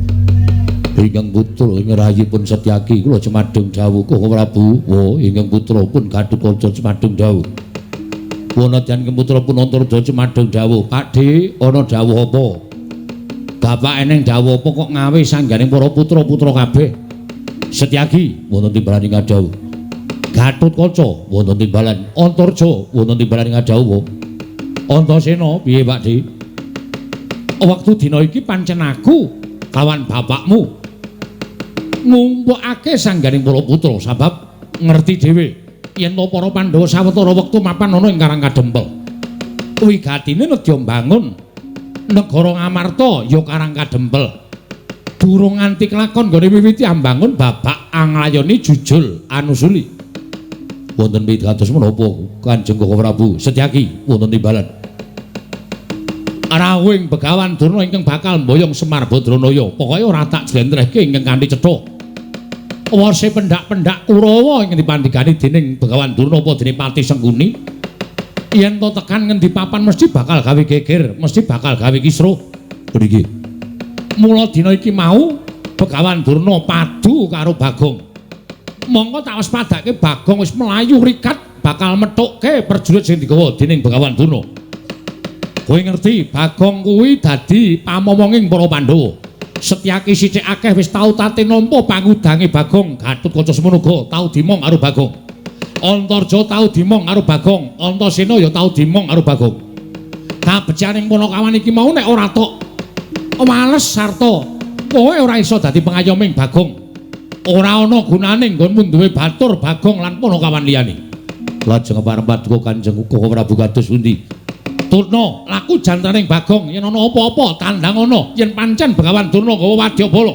ingkang putra ngrayipun Setyaki kula cemadheng dawuh Koko Prabu. Oh ingkang putra pun Gatotkaca cemadheng dawuh. Wonten ingkang putra pun Antarja cemadheng dawuh. Pakdhe ana dawuh apa? Bapak eneng dawuh apa kok ngawe sangganing para putra-putra kabeh? Setyaki wonten timbalan ing dawuh. Gatotkaca wonten timbalan, Antarja wonten timbalan ing dawuh. Antasena piye Pakdhe? Wektu dina iki pancen aku kawan bapakmu ngumpulake sangganing para putra sabab ngerti dhewe yen to para Pandhawa sawetara wektu mapan ana ing Karang Kadempel. Wigatine nedya mbangun negara Ngamarta ya Karang Kadempel. Durung nganti kelakon nggone wiwiti ambangun babak anglayoni jujul anusuli. Wonten pitados menapa Kanjeng Koko Prabu Setyaki wonten timbalan. Rawuhing Begawan Durna ingkang bakal mboyong Semar Badranaya. Pokoke ora tak jlentrehke ingkang kanthi cetha. Wase pendak-pendak Kurawa ingkang dipandhegani dening Begawan Durna apa dening Patih Sengkuni. Yen to tekan ngendi papan mesti bakal gawe geger, mesti bakal gawe kisruh. Mriki. Mula dina iki mau Begawan Durna padu karo Bagong. Mongko tak waspadake Bagong wis mlayu rikat bakal methukke prajurit sing digawa dening Begawan Durna. Kowe ngerti Bagong kuwi dadi pamomonging para Pandhawa. Setyaki sithik akeh wis tau tate nampa pangudange Bagong. Gatotkaca semono uga tau dimong karo Bagong. Antarja tau dimong karo Bagong, Antasena ya tau dimong karo Bagong. Kabecikaning Panakawan iki mau nek ora tok wales sarta kowe ora iso dadi pengayoming Bagong. Ora ana gunane nggonmu duwe batur Bagong lan Panakawan liyane. Lajeng pareng paduka Kanjeng Koko Prabu kados pundi? Durna, laku jantaning Bagong yen ana apa-apa tandang ana yen pancen Begawan Durna gawa wadyabala.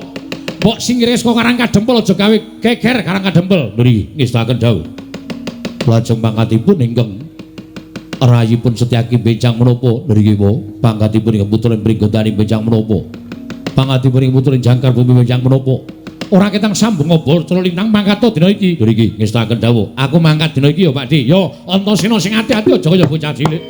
Mbok singkire saka Karang Kadempel aja gawe geger Karang Kadempel. Nggih, ngestakaken dawuh. Lajeng pangkatipun ingkang rayipun Setyaki benjang menapa ngriki po pangkatipun ingkang putra Pringgondani benjang menapa pangkatipun ingkang putra Jangkar Bumi benjang menapa ora ketang sambung obor cela lintang mangkat dina iki ngriki ngestakaken dawuh aku mangkat dina iki ya Pakdhe ya Antasena sing ati-ati aja kaya bocah cilik.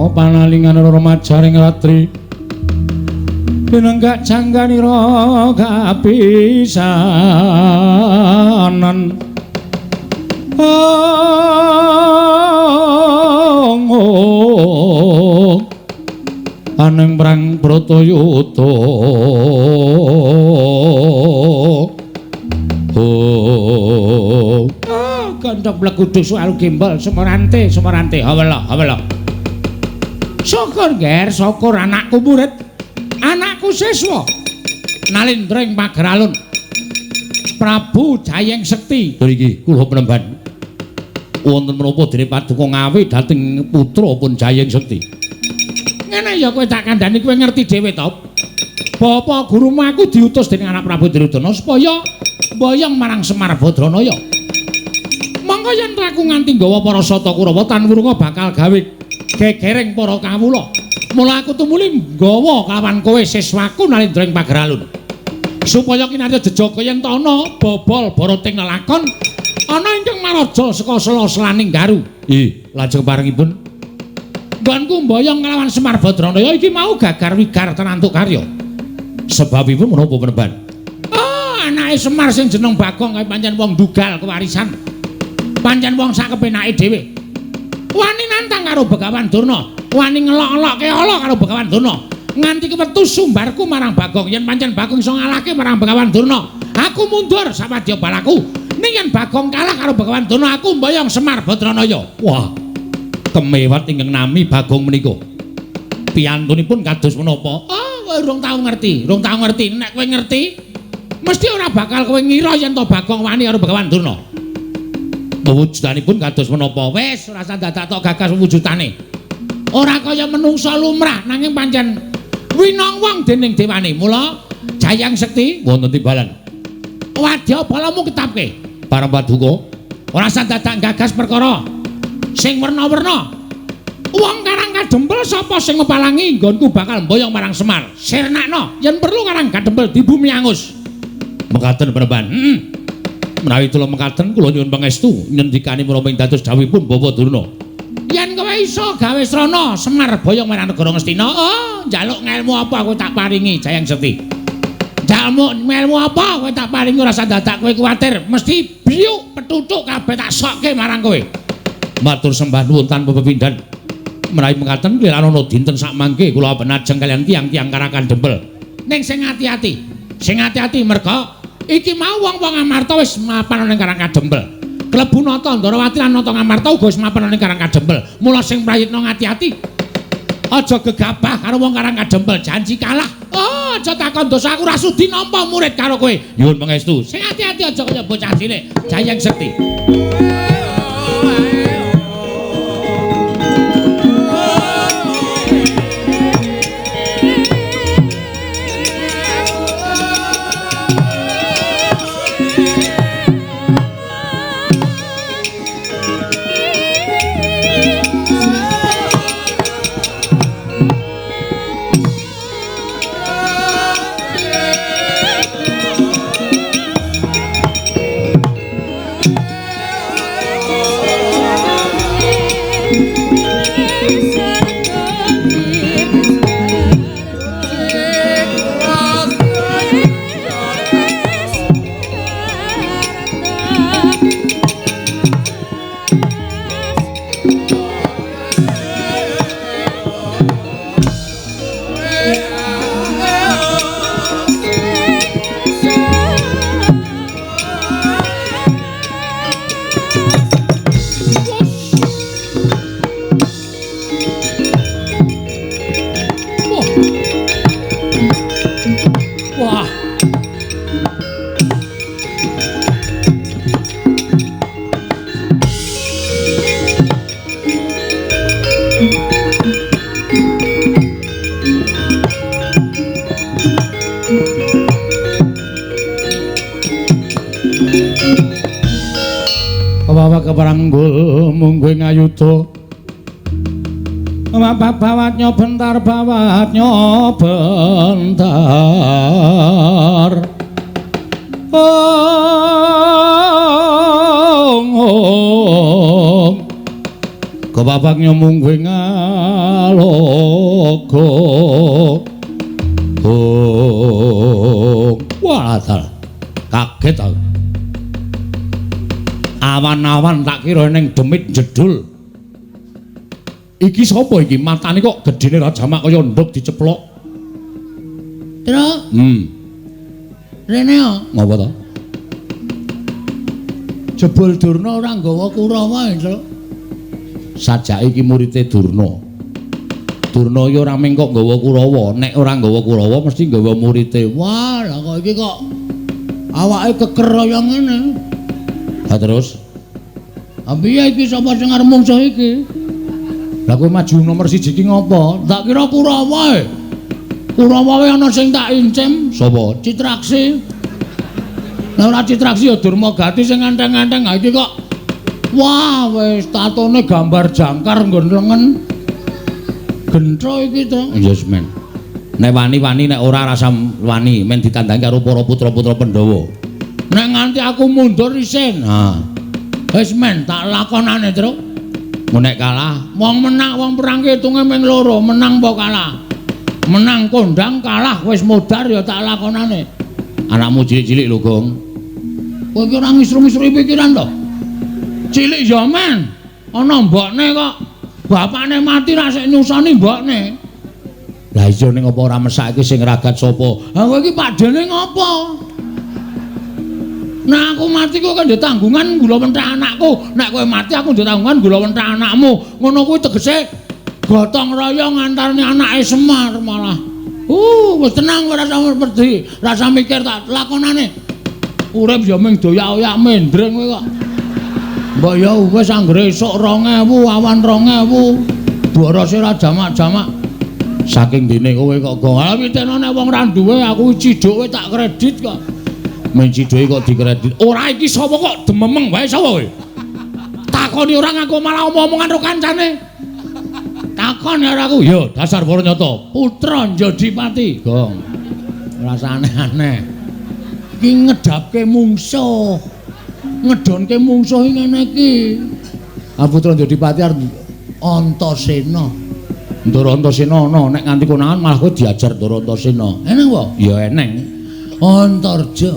Panalingan remajaring ratri pinenggak jangganira kapisanan. Ong aneng prang Bratayuda. Oh, gandhok mlegudu soal gembel Semorante, Semorante hawela hawela. Syukur ger, syukur anakku murid, anakku siswa nalindra ing Pageralun Prabu Jayeng Sekti. Nggih, kula penemban. Wonten menapa dene paduka ngawe dhateng putra pun Jayeng Sekti? Ngene ya kowe tak kandhani, kowe ngerti dhewe to. Bapak gurumu aku diutus dening anak Prabu Duryudana supaya mboyong marang Semar Badranaya. Monggo yen aku nganti nggawa para sata Kurawa tan wurunga bakal gawe gegereng para kawula. Mula aku tumuli nggawa kawan kowe siswaku nalindra ing Pageralun. Supaya kinarya jejaga yen ta ana bobol barating lelakon ana ingkang maraja saka sela-selaning garu. Nggih, lajeng parengipun nggonku mboyong nglawan Semar Badranaya iki mau gagar wigar tenantuk karya. Sebabipun menapa penemban? Oh, anake Semar sing jeneng Bagong kae pancen wong dugal kewarisan. Pancen wong sak kepenake dhewe. Wani nantang karo Begawan Durna, wani ngelok-elokke ala karo Begawan Durna. Nganti kewetu sumbarku marang Bagong, yen pancen Bagong iso ngalahke marang Begawan Durna, aku mundur sawadya balaku. Ning yen Bagong kalah karo Begawan Durna, aku mboyong Semar Badranaya. Wah, kemewat ingkang nami Bagong menika. Piyantunipun kados menapa? Oh, kowe urung tau ngerti, urung tau ngerti. Nek kowe ngerti, mesti ora bakal kowe ngira yen to Bagong wani karo Begawan Durna. Wujudanipun kados menapa? Wis ora usah dadak tok gagas wujudane. Ora kaya menungsa lumrah nanging pancen winong wong dening dewane. Mula Jayang Sekti wonten timbalan. Wadya balamu ketapke. Parang paduka, ora usah dadak gagas perkara sing werna-werna. Wong Karang Kadempel sapa sing ngepalangi nggonku bakal mboyong marang Semar. Sirnakno yen perlu Karang Kadempel dibumi angus. Mekaten penemban. Menawi kula mekaten kula nyuwun pangestu ngendikane menapa ing dados dawuhipun Bapak Durna. Yen kowe iso gawe srana Semar boyong marang negara Ngastina, oh njaluk ngelmu apa kowe tak paringi Jayang Sekti. Njaluk ngelmu apa kowe tak paringi, ora usah dadak kowe kuwatir, mesti biuk petutuk kabeh tak sokke marang kowe. Matur sembah nuwun tanpa pepindhan. Menawi mekaten kliranana dinten sakmangke kula penajeng kaliyan tiyang-tiyang Karang Kadempel. Ning sing ati-ati, sing ati-ati merga iki mau wong-wong Amarta wis mapan ning Karang Kadempel. Klebu Nata Ndrawati lan Nata Ngamarta uga wis mapan ning Karang Kadempel. Mula sing prayitna ngati-ati. Aja gegabah karo wong Karang Kadempel, janji kalah. Oh, aja takon dosa aku ora sudi nampa murid karo kowe. Nyuwun pangestu. Sing ati-ati aja kaya bocah cilik. Jayeng Sekti. Keparanggul mungguing ayuda bawatnya bentar bawatnya bentar. Ong ong kebabaknya mungguing Talaga. Oh, wah, kaget aku. Awan-awan tak kira ning demit jedul. Iki sapa iki? Matane kok gedene ra jamak kaya nduk diceplok. Truk. Rene yo. Ngopo to? Jebul Durna ora nggawa Kurawa, Truk. Sajake iki murite Durna. Durna iki ora mung kok nggawa Kurawa, nek ora nggawa Kurawa mesti nggawa murite. Wah, lah kok iki kok awake keker kaya ngene. Lah terus? Ha piye iki sapa sing arep mungsuh iki? Lah kowe maju nomor 1 iki ngopo? Tak kira Kurawa e. Kurawa wae ana sing tak incem. Sapa? Citraksi. Lah ora Citraksi ya Durmagati sing enteng-enteng. Ha iki kok wah wis tatone gambar jangkar nggon lengen. Gentro iki to. Yes men. Nek wani-wani nek ora rasa wani men ditandangi karo para putra-putra Pandhawa. Nek nganti aku mundur isin. Ha. Wis men tak lakonane, Truk. Mun nek kalah, wong menang wong perang ki hitunge ming loro, menang apa kalah. Menang kondang, kalah wis modar ya tak lakonane. Anakmu cilik-cilik lho, Gong. Kowe iki ora ngisru-ngisru pikiran to? Cilik ya men. Ana mbokne kok. Bapakne mati ra sik nyusoni mbokne. Lah iya ning apa ora mesake sing ragat sapa? Ha kowe iki pakdene ngopo? Nah aku mati kowe kan ndek tanggungan gula wenthah anakku. Nek kowe mati aku ndek tanggungan gula wenthah anakmu. Ngono kuwi tegese gotong royong antarane anake Semar malah. Wis tenang ora usah wedi, rasa mikir tak lakonane. Urip ya mung doyak-oyak mendreng kowe kok. Mbok ya wis anggere esuk 2000, awan 2000. Borose ora jamak-jamak. Saking dene kowe kok gong. Ha pitene nek wong ra duwe aku ciduke tak kredit kok. Men ciduke kok dikredit. Ora iki sapa kok dememeng wae sapa kowe? Takoni ora ngaku malah omong-omongan karo kancane. Takon karo aku. Ya dasar para nyata. Putra Njodipati, Gong. Rasa aneh-aneh. Iki ngedapke mungsuh. Ngedonke mungsuh iki ngene iki. Ah Putra Njodipati arep Antasena. Ndara Antasena ana nek nganti konangan malah kowe diajar Ndara Antasena. Eneng apa? Ya eneng. Antarja.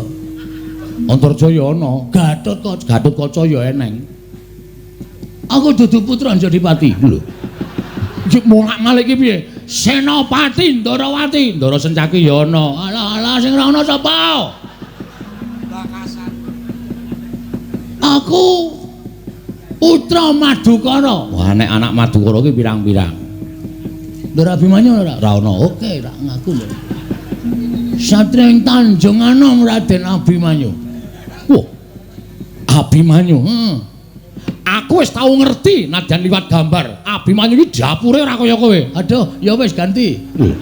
Antarja ya ana. Gatotkaca. Gatotkaca ya eneng. Aku dudu putra Njodipati. Lho. Iki molak-malik iki piye? Senopati Ndarawati. Ndara Sencaki ya ana. Alah alah sing ora ana sapa? Bakasan. Aku putra Madukara. Wah nek anak Madukara ki pirang-pirang. Ndara Abimanyu ora? Ora ana. Oke, ra ngaku lho. Satria ing Tanjung Anom Raden Abimanyu. Wah. Abimanyu. Heeh. Aku wis tau ngerti nadyan liwat gambar. Abimanyu iki dapure ora kaya kowe. Aduh, ya wis ganti. Lho.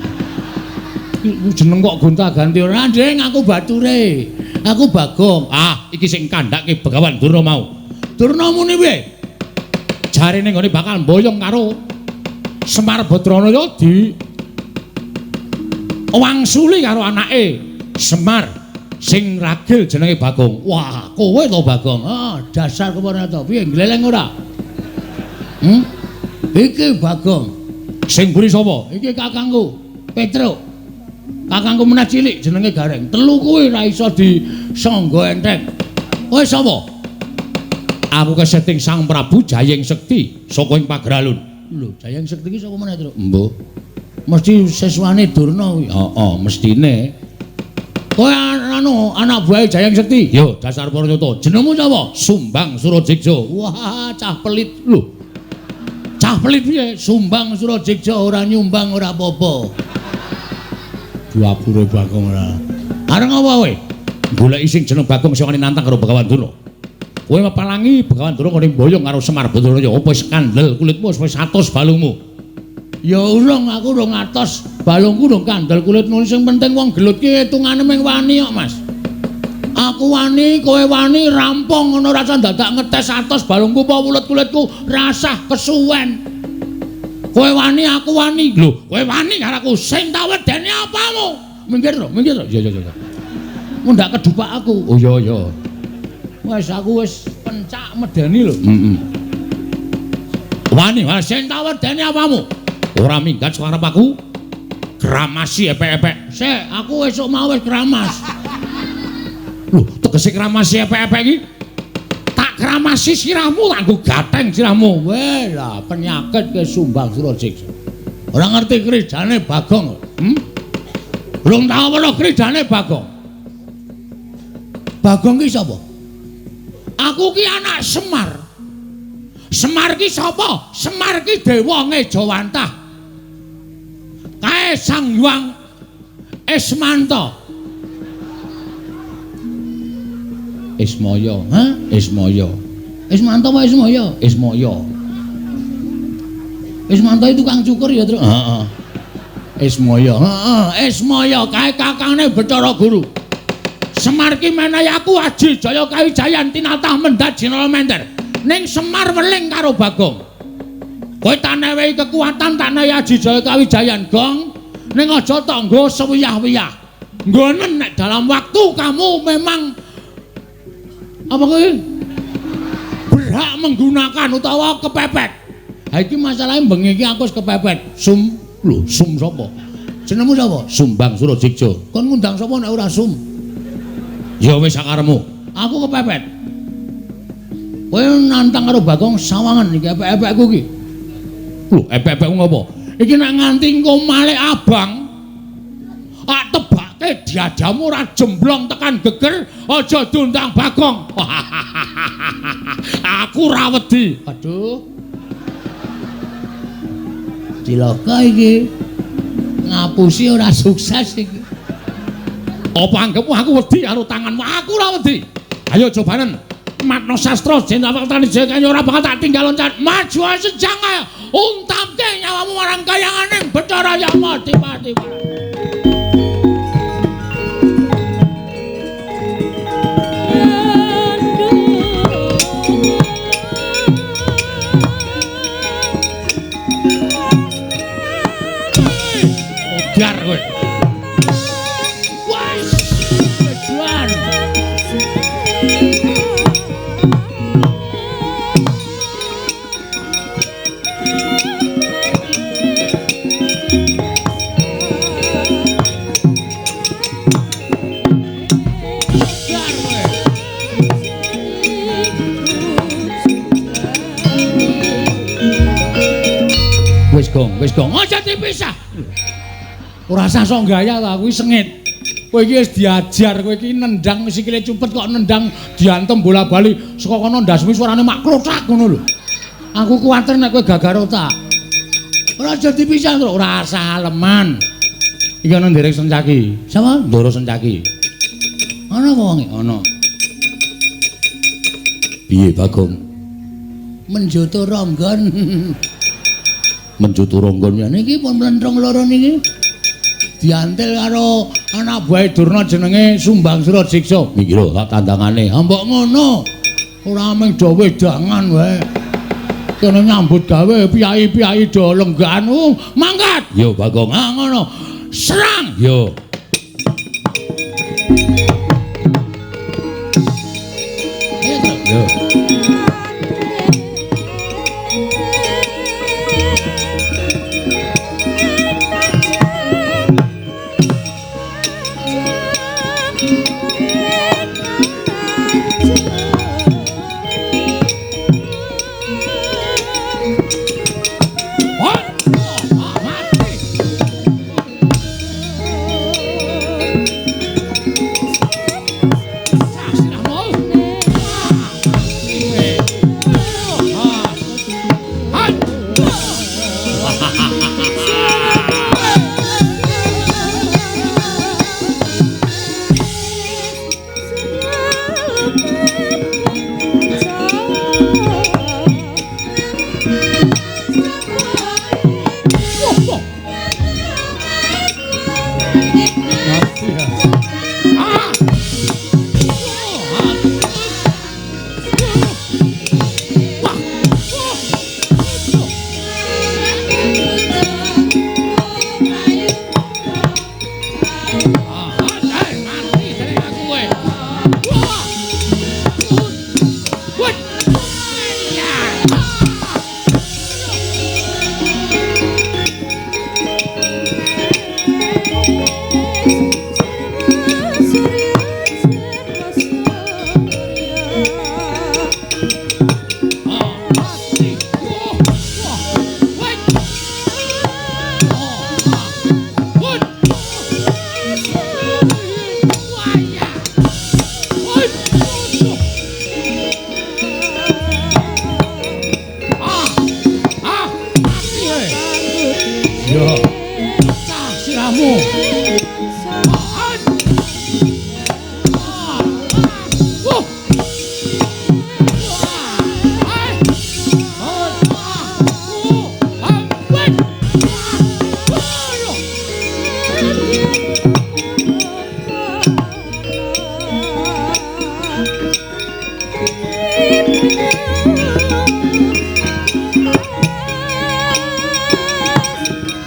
Jeneng kok gonta-ganti ora, Ding, aku bature. Aku Bagong. Ah, iki sing kandhake Begawan Durna mau. Durna muni piye? Jarene nggone bakal mboyong karo Semar Badranaya di wangsuli karo anake Semar sing ragil jenenge Bagong. Wah, kowe to Bagong. Ah, dasar kepara to. Piye gleleng ora? Iki Bagong. Sing mburi sapa? Iki kakangku, Petruk. Kakangku meneh cilik jenenge Gareng. Telu kuwi ora iso disangga enteng. Kowe sapa? Aku keseting Sang Prabu Jayeng Sekti saka ing Pageralun. Lho, Jayeng Sekti iki saka meneh, Truk? Mbuh. Mesti siswane Durna kuwi. Heeh, mestine. Kowe anu anak buahe Jayeng Sekti? Yo, dasar para nyata. Jenengmu sapa? Sumbang Surajeksa. Wah, cah pelit. Lho. Cah pelit piye? Sumbang Surajeksa ora nyumbang ora apa-apa. Dapure Bagong ora. Arep apa kowe? Goleki sing jeneng Bagong sing wani nantang karo Begawan Durna. Kowe mepalangi Begawan Durna ngene mboyong karo Semar Badranaya apa wis kandel kulitmu wis 100 balungmu. Ya urung, aku urung atos balungku urung kandel kulitmu. Sing penting wong gelut ki hitungane mung wani kok, Mas. Aku wani, kowe wani, rampung ngono rasa dadak ngetes atos balungku apa wulet kulitku rasah kesuwen. Kowe wani, aku wani. Lho, kowe wani karo aku sing tak wedeni apamu? Minggir to, minggir to. Iya, iya, iya. Mundak kedupak aku. Oh iya, iya. Wis aku wis pencak medeni lho. Heeh. Wani, wah sing tak wedeni apamu? Ora minggat saka arep aku. Kramasi epek-epek. Sik, aku esuk mau wis kramas. Lho, tegese kramasi epek-epek iki? Tak kramasi sirahmu, tak nggo gatheng sirahmu. Weh lah, penyakit ke Sumbang Surajiksa. Ora ngerti krijane Bagong. Belum tau weruh krijane Bagong. Bagong ki sapa? Aku ki anak Semar. Semar ki sapa? Semar ki dewa ngejawantah. Kae Sang Hyang Ismanta. Ismaya, ha? Ismaya. Ismanta apa Ismaya? Ismaya. Ismanta itu tukang cukur ya, Truk? Heeh. Ismaya. Heeh, Ismaya kae kakangne Bathara Guru. Semar ki menehi aku aji jaya kawijayan tinatah mendhat jinala mender. Ning Semar weling karo Bagong. Kowe tak newehi kekuatan, tak newehi aji jaya kawijayan, Gong. Ning aja tok nggo sewiyah-wiyah. Nggonen nek dalam waktu kamu memang apa kuwi berhak menggunakan utawa kepepet. Ha iki masalahe bengi iki aku wis kepepet. Sum, lho, Sum sapa? Jenengmu sapa? Sumbang Surajiksa. Kon ngundang sapa nek ora Sum? Ya wis sakarepmu. Aku kepepet. Kowe nantang karo Bagong sawangan iki epek-epekku iki. Lho, epek-epekku ngopo? Iki nek nganti engko malik abang, tak tebake diadamu ora jemblong tekan geger, aja diundang Bagong. Aku ora wedi. Aduh. Cilaka iki. Ngapusi ora sukses iki. Apa anggepmu aku wedi karo tanganmu? Aku ora wedi. Ayo cobanen. Matno sastra jeneng tani jaya ora bakal tak tinggal loncat. Maju sejang ayo. Untamke nyawamu marang kayanganing Bathara Yama Dipati. Modar kowe. Wes, tujuan. Wis gong, wis gong. Aja dipisah. Ora usah sok gaya ta, kuwi sengit. Kowe iki wis diajar, kowe iki nendang sikile cupet kok nendang diantem bola-bali saka kono ndasmu suarane mak klothak ngono lho. Aku kuwatir nek kowe gagar otak. Ora aja dipisah, Truk. Ora usah aleman. Iki ana nderek Sencaki. Sapa? Ndoro Sencaki. Ana apa wonge? Ana. Piye Bagong? Menjoto ronggon. Menjoto ronggon ya niki pun mlentrung loro niki. Diantil karo anak buahe Durna jenenge Sumbang Surajiksa. Iki lho tak tandangane. Ha mbok ngono. Ora mung do wedangan wae. Kene nyambut gawe piyai-piyai do lenggahan. Mangkat. Yo Bagong. Ha ngono. Serang. Yo. Yo.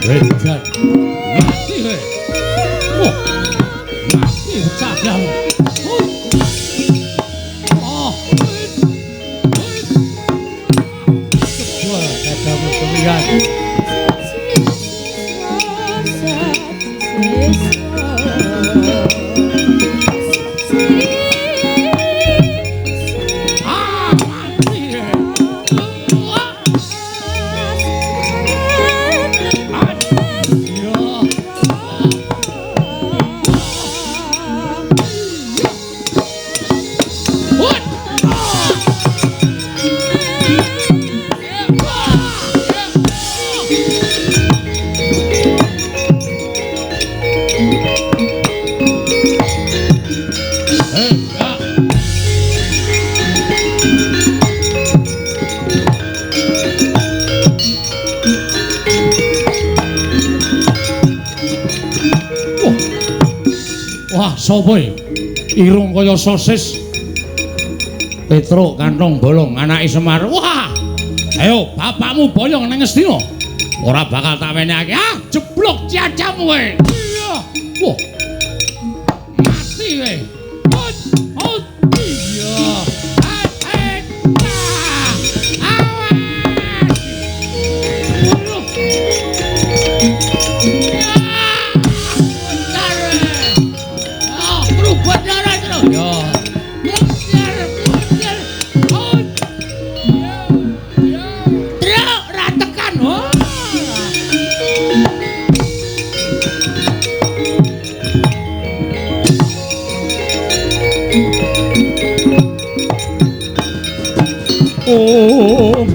Wedan. Mati kowe. Wah. Mati cahyamu. Oh. Jebol dadamu kelihat. Sapa iki? Irung kaya sosis. Petruk kantong bolong anake Semar. Wah. Ayo bapakmu boyong nang Ngastina. Ora bakal tak wenehake. Ah, jeblok ciacamu kowe. Iya. Wah. Mati kowe. Oh, iya. Awas. Oh.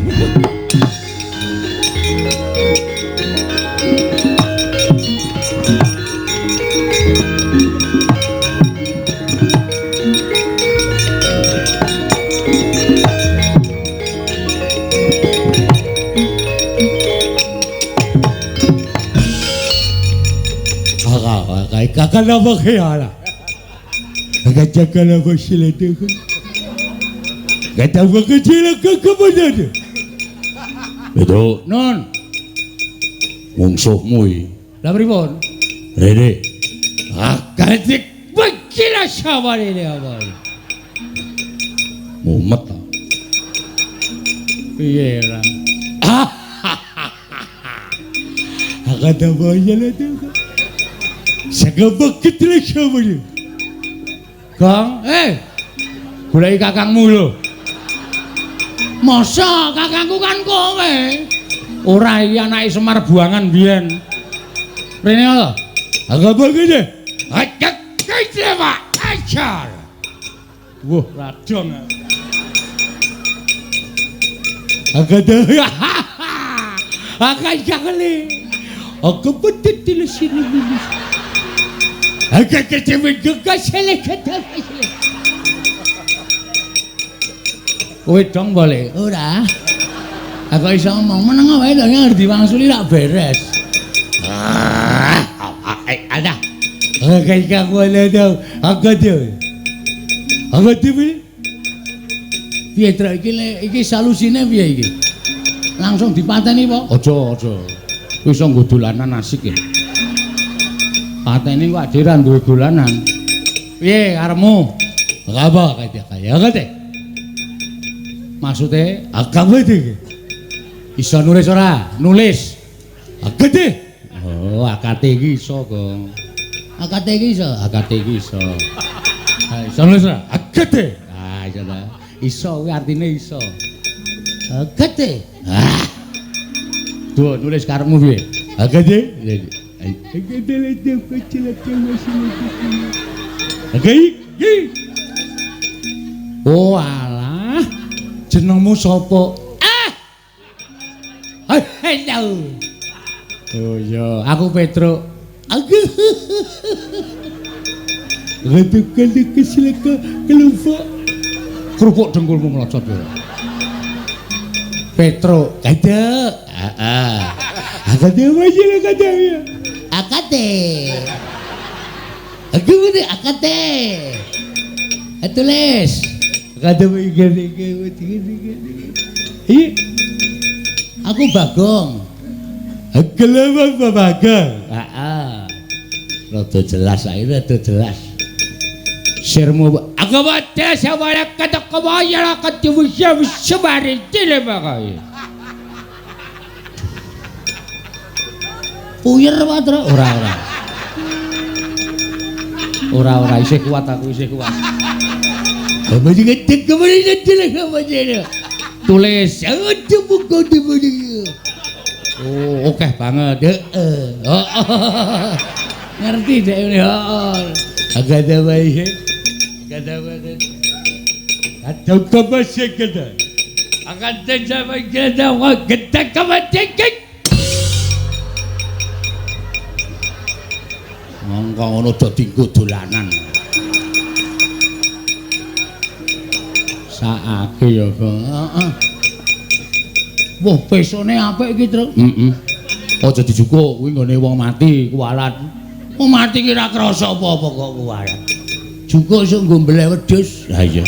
Betul, non. Mungsuhmu iki. Lah pripun? Rene. Akatik bekila sawarene apa. Mumet ta. Piye ora? Gong, goleki kakangmu lho. Masa kakangku kan kowe? Ora iki anake Semar buangan biyen. Rene lho. Ajar. Wah, radong. Kowe dong boleh? Ora. Aku iso ngomong meneng wae lho ngerti diwangsuli rak beres. Ada. Piye trek iki iki solusine piye iki? Langsung dipateni apa? Aja, aja. Wis iso nggo dolanan asik ya. Pateni kok dhewe ra duwe dolanan. Piye karepmu? Apa kaya kate? Maksude agama iki. Iso nulis ora? Nulis. Akate. Oh, akate iki iso, Gong. Akate iki iso, akate iki iso. Iso nulis ora? Akate. Ah, iso ta. Iso kuwi artine iso. Akate. Ah. Duh, nulis karepmu piye? Akate. Oh alah. Jenengmu sapa? Ah. Halo. Oh iya, aku Petruk. Aku. Kerupuk dengkulmu mlocot ya. Petruk, kada. Heeh. Akate wae kada ya. Akate. Aku ngene akate. Tulis. Kada iki. Iya. Aku Bagong. Gelem babaga. Heeh. Rada jelas saiki rada jelas. Sirmu agawate sawara katakawaya katiwusya wisabari tilebakay. Puyer Patra ora ora. Ora ora isih kuat aku isih kuat. Tulis oh oke banget heeh. Ngerti dek ini heeh. Agada wae. Agada wae. Agada wae gede. Agada wae gede wa gede kawate. Mongko ngono do dinggo dolanan. Saake ya, Kang. Heeh. Wah, pesone apik iki, Truk. Heeh. Aja dijukuk kuwi nggone wong mati kuwalat. Wong mati ki ora krasa apa-apa kok kuwalat. Jukuk iso nggo mbeleh wedhus. Lah iya.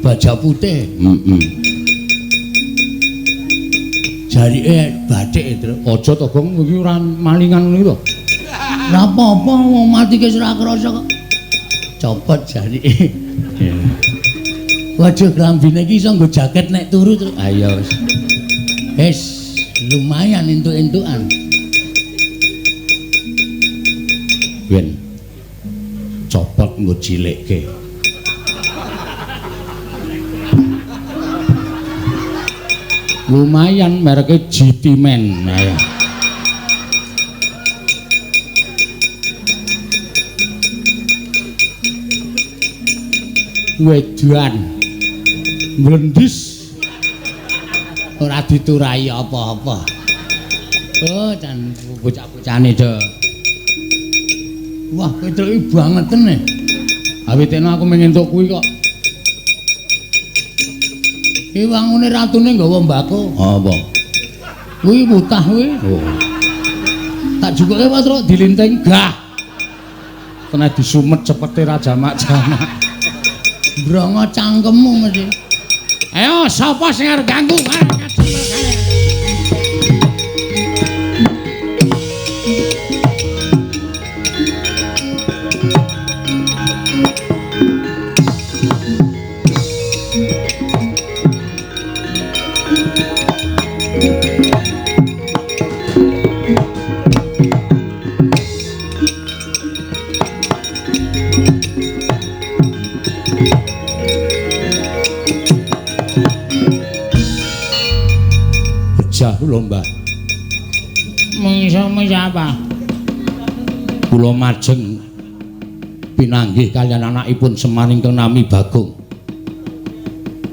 Baja putih. Heeh. Jarike bathik, Truk. Aja to, Gong, iki ora malingan ngono iki to. Ora apa-apa wong mati ki ora krasa kok. Copot jarike. Waduh, klambine iki iso nggo jaket nek turu, Truk. Ayo wis. Wis, lumayan entuk-entukan. Ben copot nggo cilikke. Lumayan mereke GT Man. Ayo. Wedan mlendis ora diturai apa-apa. Oh, jan bocah-bocahane do. Wah, Petruk iki bangeten e. Awitene aku mung entuk kuwi kok. Iki wangune ratune nggawa mbako. Apa? Kuwi mutah kuwi. Oh. Tak jukuke Petruk dilinting gah. Kena disumet cepete ra jamak-jamak. Brongo cangkemmu mesti. Ayo sapa sing arep ganggu? Kula Mbah. Mungsuhmu sapa? Kula majeng pinanggih kaliyan anakipun Semar ingkang nami Bagong.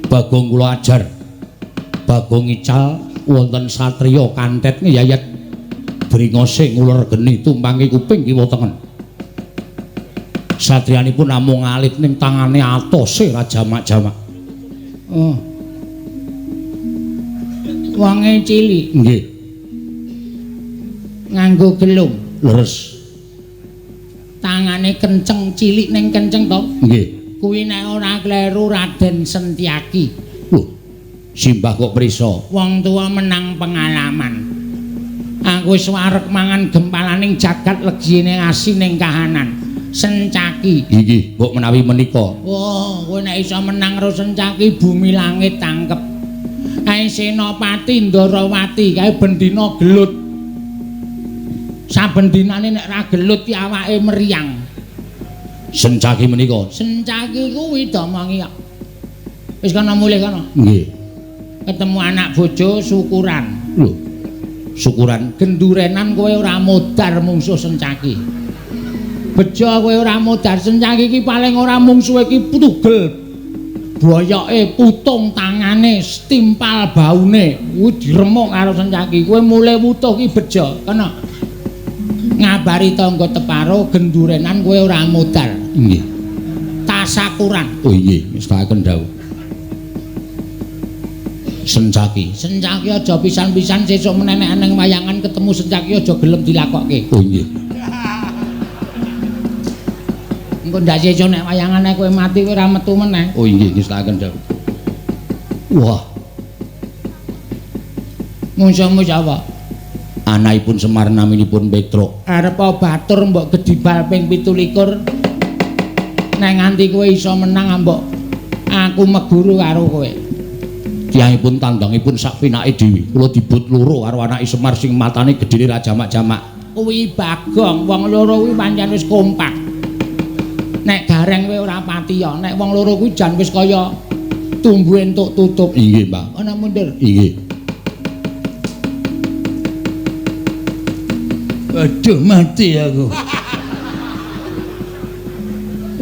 Bagong kula ajar. Bagong ical wonten satriya kantet ngeyayat bringose nguler geni tumpangi kuping kiwa tengen. Satriyanipun namung alit ning tangane atose ra jamak-jamak. Oh. Wonge cilik. Nggih. Nganggo gelung. Leres. Tangane kenceng, cilik ning kenceng to? Nggih. Kuwi nek ora kleru Raden Sentiaki. Lho, simbah kok prisa? Wong tuwa menang pengalaman. Aku wis wareg mangan gempalaning jagat legine asining kahanan. Sencaki. Inggih, mbok menawi menika. Wah, kowe nek iso menang karo Sencaki bumi langit tangkep. Kae Senopati Ndarawati kae bendina gelut. Saben dinane nek ra gelut ki awake meriang. Sencaki menika. Sencaki kuwi domongi kok. Wis kono mulih kono. Nggih. Ketemu anak bojo syukuran. Lho. Syukuran gendurenan kowe ora modar mungsuh Sencaki. Bejo kowe ora modar Sencaki iki paling ora mungsuhe iki tugel. Boyoke putung tangane setimpal baune kuwi diremuk karo Sencaki. Kowe mulih wutuh ki bejo kena ngabari tangga teparo gendurenan kowe ora modal. Nggih. Tasakuran. Oh nggih, mestakaken dawuh. Sencaki. Sencaki aja pisan-pisan sesuk menenek nang wayangan ketemu Sencaki aja gelem dilakokke. Oh nggih. Engko ndak sesuk nek wayangane kowe mati kowe ora metu meneh. Oh nggih, ngestakaken dawuh. Wah. Mungsuhmu sapa? Anakipun Semar naminipun Petruk. Arep batur mbok gedibal ping 27. Nek nganti kowe iso menang mbok aku meguru karo kowe. Tiyangipun tandangipun sak pinake dhewe. Kula dibut loro karo anake Semar sing matane gedene ra jamak-jamak. Kuwi Bagong, wong loro kuwi pancen wis kompak. Nek Gareng kowe ora pati ya, nek wong loro kuwi jan wis kaya tumbu entuk tutup. Inggih, Mbak. Ana mundur. Inggih. Aduh, mati aku.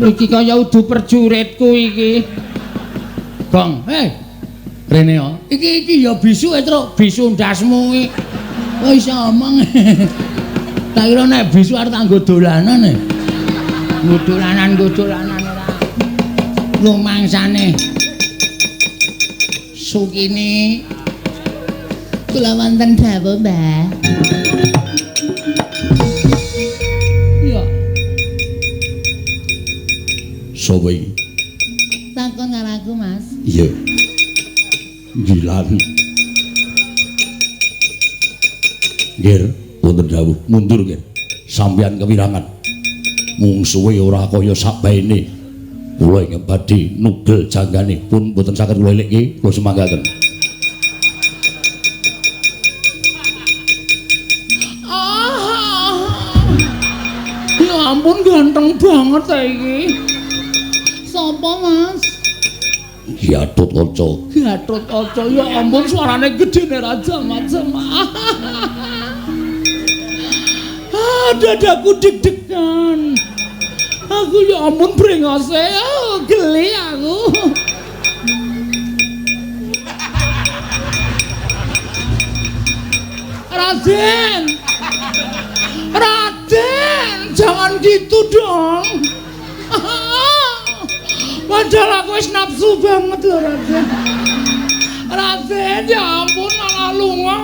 Iki kaya udu perjuritku iki. Gong, hei. Rene ya. Iki iki ya bisu e, Truk. Bisu ndasmu iki. Oh iso omong. Tak kira nek bisu arep tak nggo dolanan e. Nggo dolanan ora. Lumangsane. Sukini kula wonten dawuh, Mbah. Iya. Sopo iki? Takon karo aku, Mas. Iya. Gilan. Nggih, wonten dawuh, mundur nggih. Sampeyan kewirangan. Mungsuhe ora kaya sakbaene. Kula ingkang badhe nugel janggane pun mboten saged kula elikke, kula semanggaken. Ya ampun ganteng banget ta iki. Sopo, Mas? Gatut Kaca. Gatut Kaca, ya ampun suarane gedene ra jamak-jamak. Ah, dadaku deg-degan. Aku ya ampun brengose, oh, geli aku. Raden. Raden, jangan gitu dong. Padahal aku wis nafsu banget loh, Raden. Raden, ya ampun malah lunga.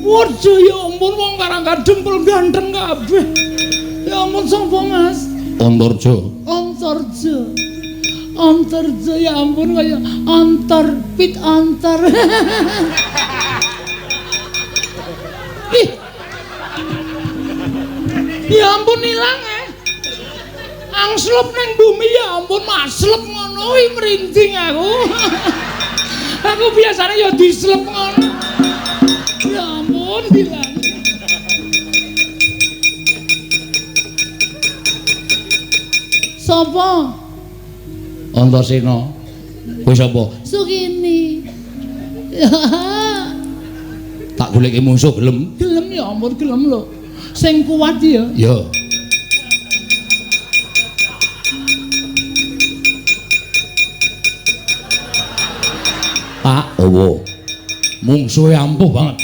Waduh, ya ampun wong karang kadempel ganteng kabeh. Ya ampun sapa, Mas? Antarja. Antarja. Antarja ya ampun kaya antar pit antar. Ih. Ya ampun ilang eh. Angslup ning bumi ya ampun maslep ngono kuwi merinding aku. Aku biasanya ya dislep ngono. Ya ampun bilang. Sopo? Antasena. Kowe sapa? Sukini. Tak goleki mungsuh gelem. Gelem ya ampun gelem lho. Sing kuat ya. Ya. Pak, owo. Mungsuhe ampuh banget.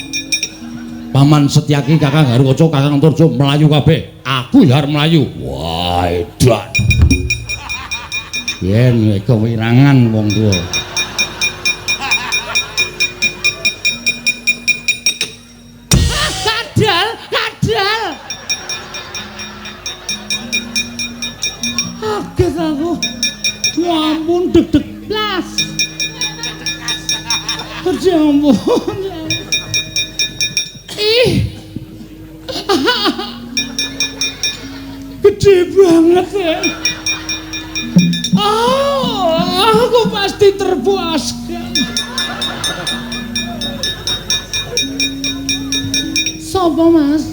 Paman Setyaki, Kakang Garukaca, Kakang Antarja mlayu kabeh. Aku ya arep mlayu. Wah, edan. Yen kewirangan wong tuwa. Kadal, kadal. Kaget aku. Ya ampun deg-deg blas. Ya ampun. Ih. Gede banget ya. Oh, aku pasti terpuaskan. Sopo, Mas?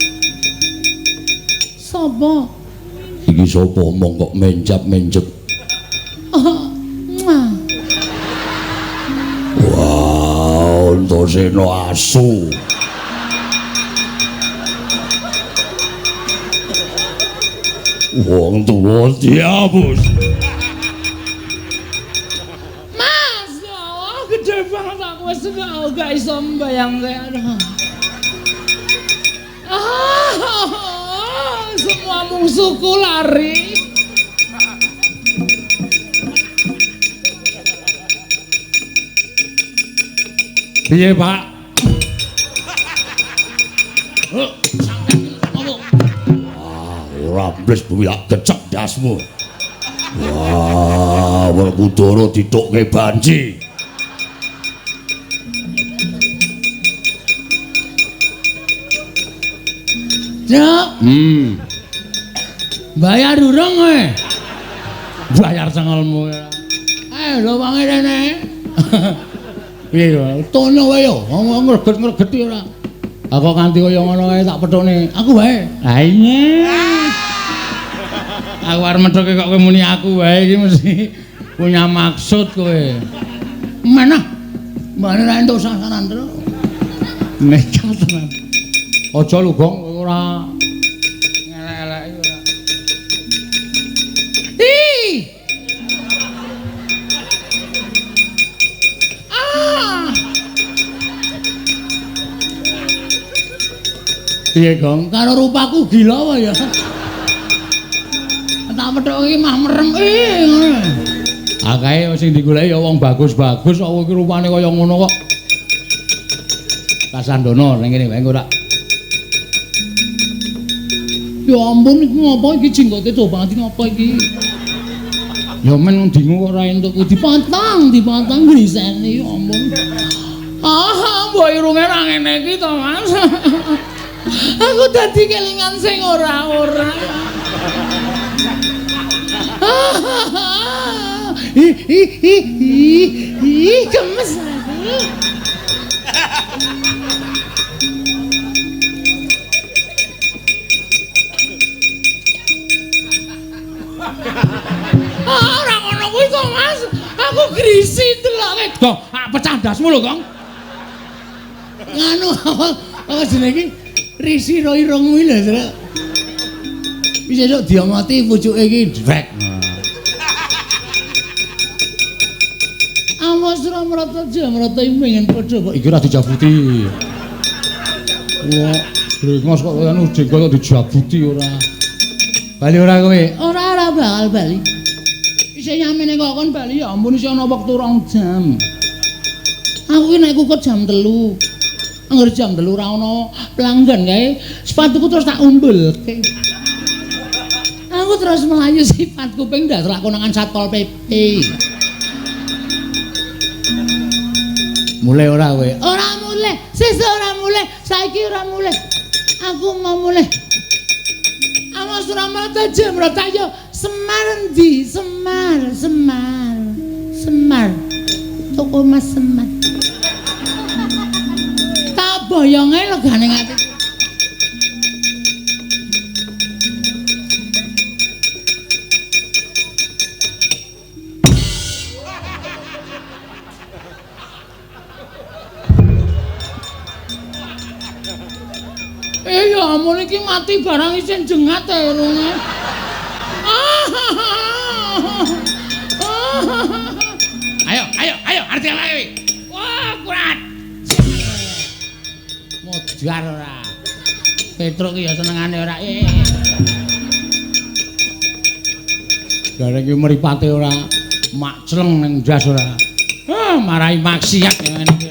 Sopo? Iki sapa omong kok menjap-menjep? Oh, muah. Wah, Antasena asu. Wong tuwa diapus. Mas, oh, gede banget aku wis gak iso mbayangke. Ah, semua mungsuhku lari. Piye, Pak? Wah, ora bles bumi tak gecek dasmu. Wah, Werkudara ditukke banci. Truk. Bayar durung kowe? Bayar cengelmu. Lho wange rene. Piye yo? Tono wae yo, ngomong ngreget-ngregeti ora. Aku kanthi kaya ngono kae tak pethukne. Aku wae. Ha iya. Aku arep methuke kok kowe muni aku wae iki mesti punya maksud kowe. Mana? Mbane ra entuk sasaran, Truk. Nekat tenan. Aja lho, Gong, ora ngelek-eleki ora. Ih. Ah. Piye, Gong? Karo rupaku gila apa ya? Tak methuke iki mah merem. Ngono. Akae sing digoleki ya wong bagus-bagus kok iki rupane kaya ngono kok. Kasandono ning kene wae ora. Ya ampun iku ngopo iki jenggote coba banget ngopo iki? Ya men dingu kok ora entuk dipotong, dipotong grisene ya ampun. Ah, mbok irunge ra ngene iki to, Mas. Aku dadi kelingan sing ora-ora. Ih ih ih ih gemes aku. Ah, ora ngono kuwi to, Mas. Aku grisi deloke. Gong, pecah ndasmu lho, Gong. Nganu apa jenenge iki? Risi ro irung kuwi lho, Truk. Wis esuk diomoti pucuke iki drek. Awas ora mrata jamrata iki pengen padha kok iki ora dijabuti. Wah, brengos kok anu jenggot kok dijabuti ora. Bali ora kowe? Ora ora bakal bali. Isih nyamene kok kon bali ya ampun isih ana wektu 2 jam. Aku ki nek kukut jam 3. Angger jam 3 ora ana pelanggan kae, sepatuku terus tak umbulke. Aku terus melayu sifat kuping ndak lakonangan Satpol PP. Mulai ora kowe? Ora mulai, sesuk ora mulai, saiki ora mulai. Aku mau mulai. Awas ora mrata jemrata yo Semar endi? Semar, Semar. Semar. Toko Mas Semar. Tak boyonge legane ati. Ya ampun iki mati barang isih jengat e irunge. Ayo, ayo, ayo, arti apa iki? Wah, kurat. Modar ora. Petruk ki ya senengane ora. Gareng iki mripate ora makcleng ning ndas ora. Ah, marai maksiat ngene iki.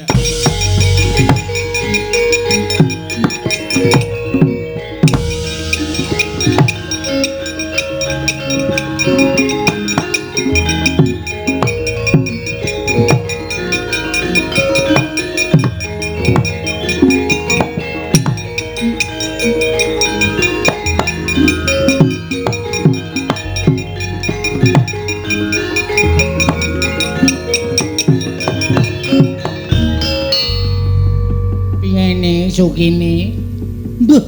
Sukini. Mbah.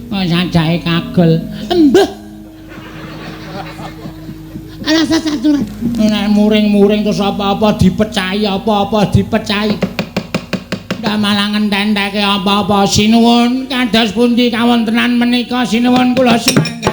Kok sajake kagel. Mbah. Rasa saturan. Nek muring-muring terus apa-apa dipecahi, apa-apa dipecahi. Ndak malah ngententeke apa-apa. Sinuwun kados pundi kawontenan menika sinuwun kula semangga.